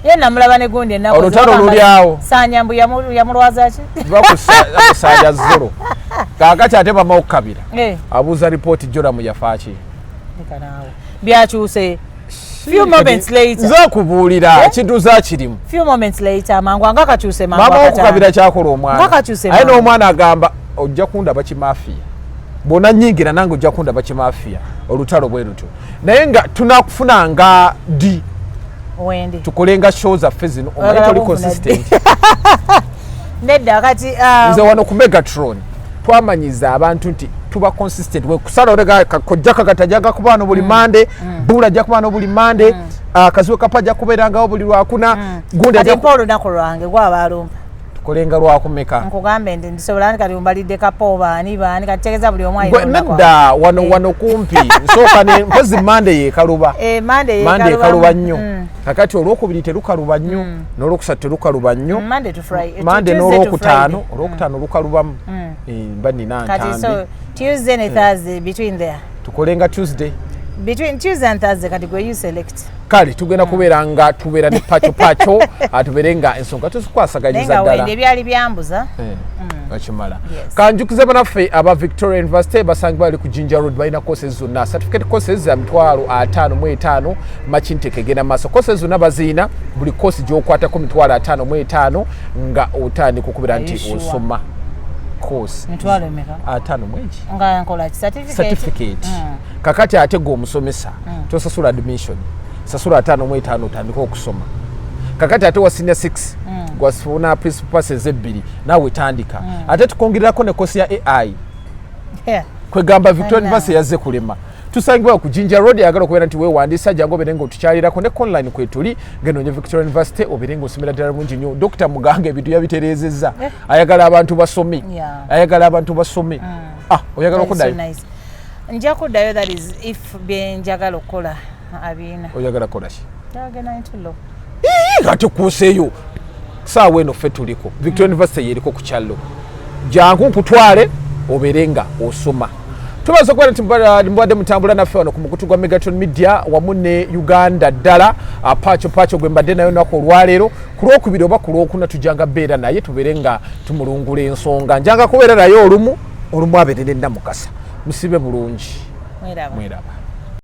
Speaker 2: ye namulaba ne gundi ennaku
Speaker 1: Olutalo
Speaker 2: bagamba
Speaker 1: luli awo.
Speaker 2: Sanyambu yamulwaza ki?
Speaker 1: Bakusanja zolo kaakati ate mama wokukabira abuuza ripooti Joramu yafaaki.
Speaker 2: Leka naawe, byakyuse few moments later.
Speaker 1: Nze okubuulira kintu zakirimu.
Speaker 2: Few moments later, mangu anga kakyuse mangu
Speaker 1: Maama
Speaker 2: akatano.
Speaker 1: wokukabira kyakola omwana
Speaker 2: Nga kakyuse
Speaker 1: aye
Speaker 2: mangu.
Speaker 1: n'omwana agamba ojja kundaba kimafiya bwona nyingira nange ojja kundaba kimafiya. Olutalo bwe lutyo, naye nga tunakufunanga ddi?
Speaker 2: Wendi.
Speaker 1: Tukolenga show zaffe zino, omanyi
Speaker 2: Oyagala
Speaker 1: toli
Speaker 2: kunfuna
Speaker 1: consistent.
Speaker 2: Nedda kati
Speaker 1: Nze wano ku Megatron twamanyiza abantu nti tuba consistent. Wekusala olega kojja kagata ajja kuba wano buli Mande, bula ajja kuba wano buli Mande. Akaziwe kapa ajja kubeerangawo buli lwakuna. Gundi
Speaker 2: Kati
Speaker 1: ajja
Speaker 2: mpa olunaku lwange gwaba alumpa.
Speaker 1: Tukolenga lwakumeka?
Speaker 2: Nkugambe nti ndisobola nti kati mbalidde kapo baani baani, kati tegeeza buli omu alina
Speaker 1: Gwe-
Speaker 2: olunaku.
Speaker 1: Nedda, wano wano kumpi nsooka ne mpozi Mande yekaluba.
Speaker 2: Eh, Monday.
Speaker 1: Mande
Speaker 2: yekaluba.
Speaker 1: ekaluba nnyo. Kakati olwokubiri terukaluba nnyo, n'olwokusatu terukaluba nnyo.
Speaker 2: Monday to Friday.
Speaker 1: Mande
Speaker 2: Tuesday to
Speaker 1: n'olwokutaano.
Speaker 2: Friday.
Speaker 1: Olwokutaano lukalubamu. Eh, mba nina
Speaker 2: Kati
Speaker 1: ntambi.
Speaker 2: so Tuesday ne Thursday, between there.
Speaker 1: Tukolenga Tuesday.
Speaker 2: Between Tuesday and Thursday, kati gwe you select.
Speaker 1: Kale tugenda kubeera nga tubeera ne paco paco, atubeere nga ensonga
Speaker 2: Naye
Speaker 1: tuzikwasaganyiza
Speaker 2: nga
Speaker 1: ddala.
Speaker 2: wende ebyali byambuza.
Speaker 1: Okimala.
Speaker 2: Yes.
Speaker 1: Kanjukize banaffe aba Victoria University basangibwa bali ku Jinja Road, balina courses zonna, certificate courses za 55,000. Makinteke egenda maaso, courses zonna baziina, buli course gyokwatako 55,000 nga otandika okubeera
Speaker 2: Are you
Speaker 1: nti
Speaker 2: sure?
Speaker 1: osoma course.
Speaker 2: Mitwalo emeka?
Speaker 1: Ataano mwegi.
Speaker 2: Nga nkola ki? Certificate.
Speaker 1: Certificate. Kakati ate gwe omusomesa tosasula admission, sasula 55 otandike okusoma. Kakati ate wa senior 6 gwasifuna principal passes ebbiri, naawe tandika. Ate tukongererako ne kosi ya AI. Kwegamba Victoria
Speaker 2: Bannange.
Speaker 1: University yazze kulema. Tusangibwa ku Jinja Road. Ayagala okubeera nti weewandiisa, jangu obeere nga otukyalirako ne online kwetuli, ngenoonye Victoria University, obeere nga osomera ddala bulungi nnyo. Dr Muganga ebintu yabitereezezza, ayagala abantu basome. Ayagala abantu basome. Ah, oyagala
Speaker 2: That is so
Speaker 1: okuddayo?
Speaker 2: nice. Nja kuddayo, that is if byenjagala okukola abiina.
Speaker 1: Oyagala kukola ki?
Speaker 2: Njagala into law.
Speaker 1: Ii, ate kuuseeyo saawa eno ffe tuliko Victoria University yeriko ku kyallo, jangu nkutwale obeere nga osoma. Tubaza okubeera nti mubadde mutambula naffe wano ku mukutu gwa Megaton Media wamu ne Uganda ddala. Paco paco gwe mbadde nayo olunaku olwaleero. Ku lwokubiri oba ku lwokuna tujjanga beera naye, tubeere nga tumulungula ensonga. Njanga kubeera naye olumu olumu abeere ne Namukasa. Musibe bulungi.
Speaker 2: Mweraba.
Speaker 1: Mweraba.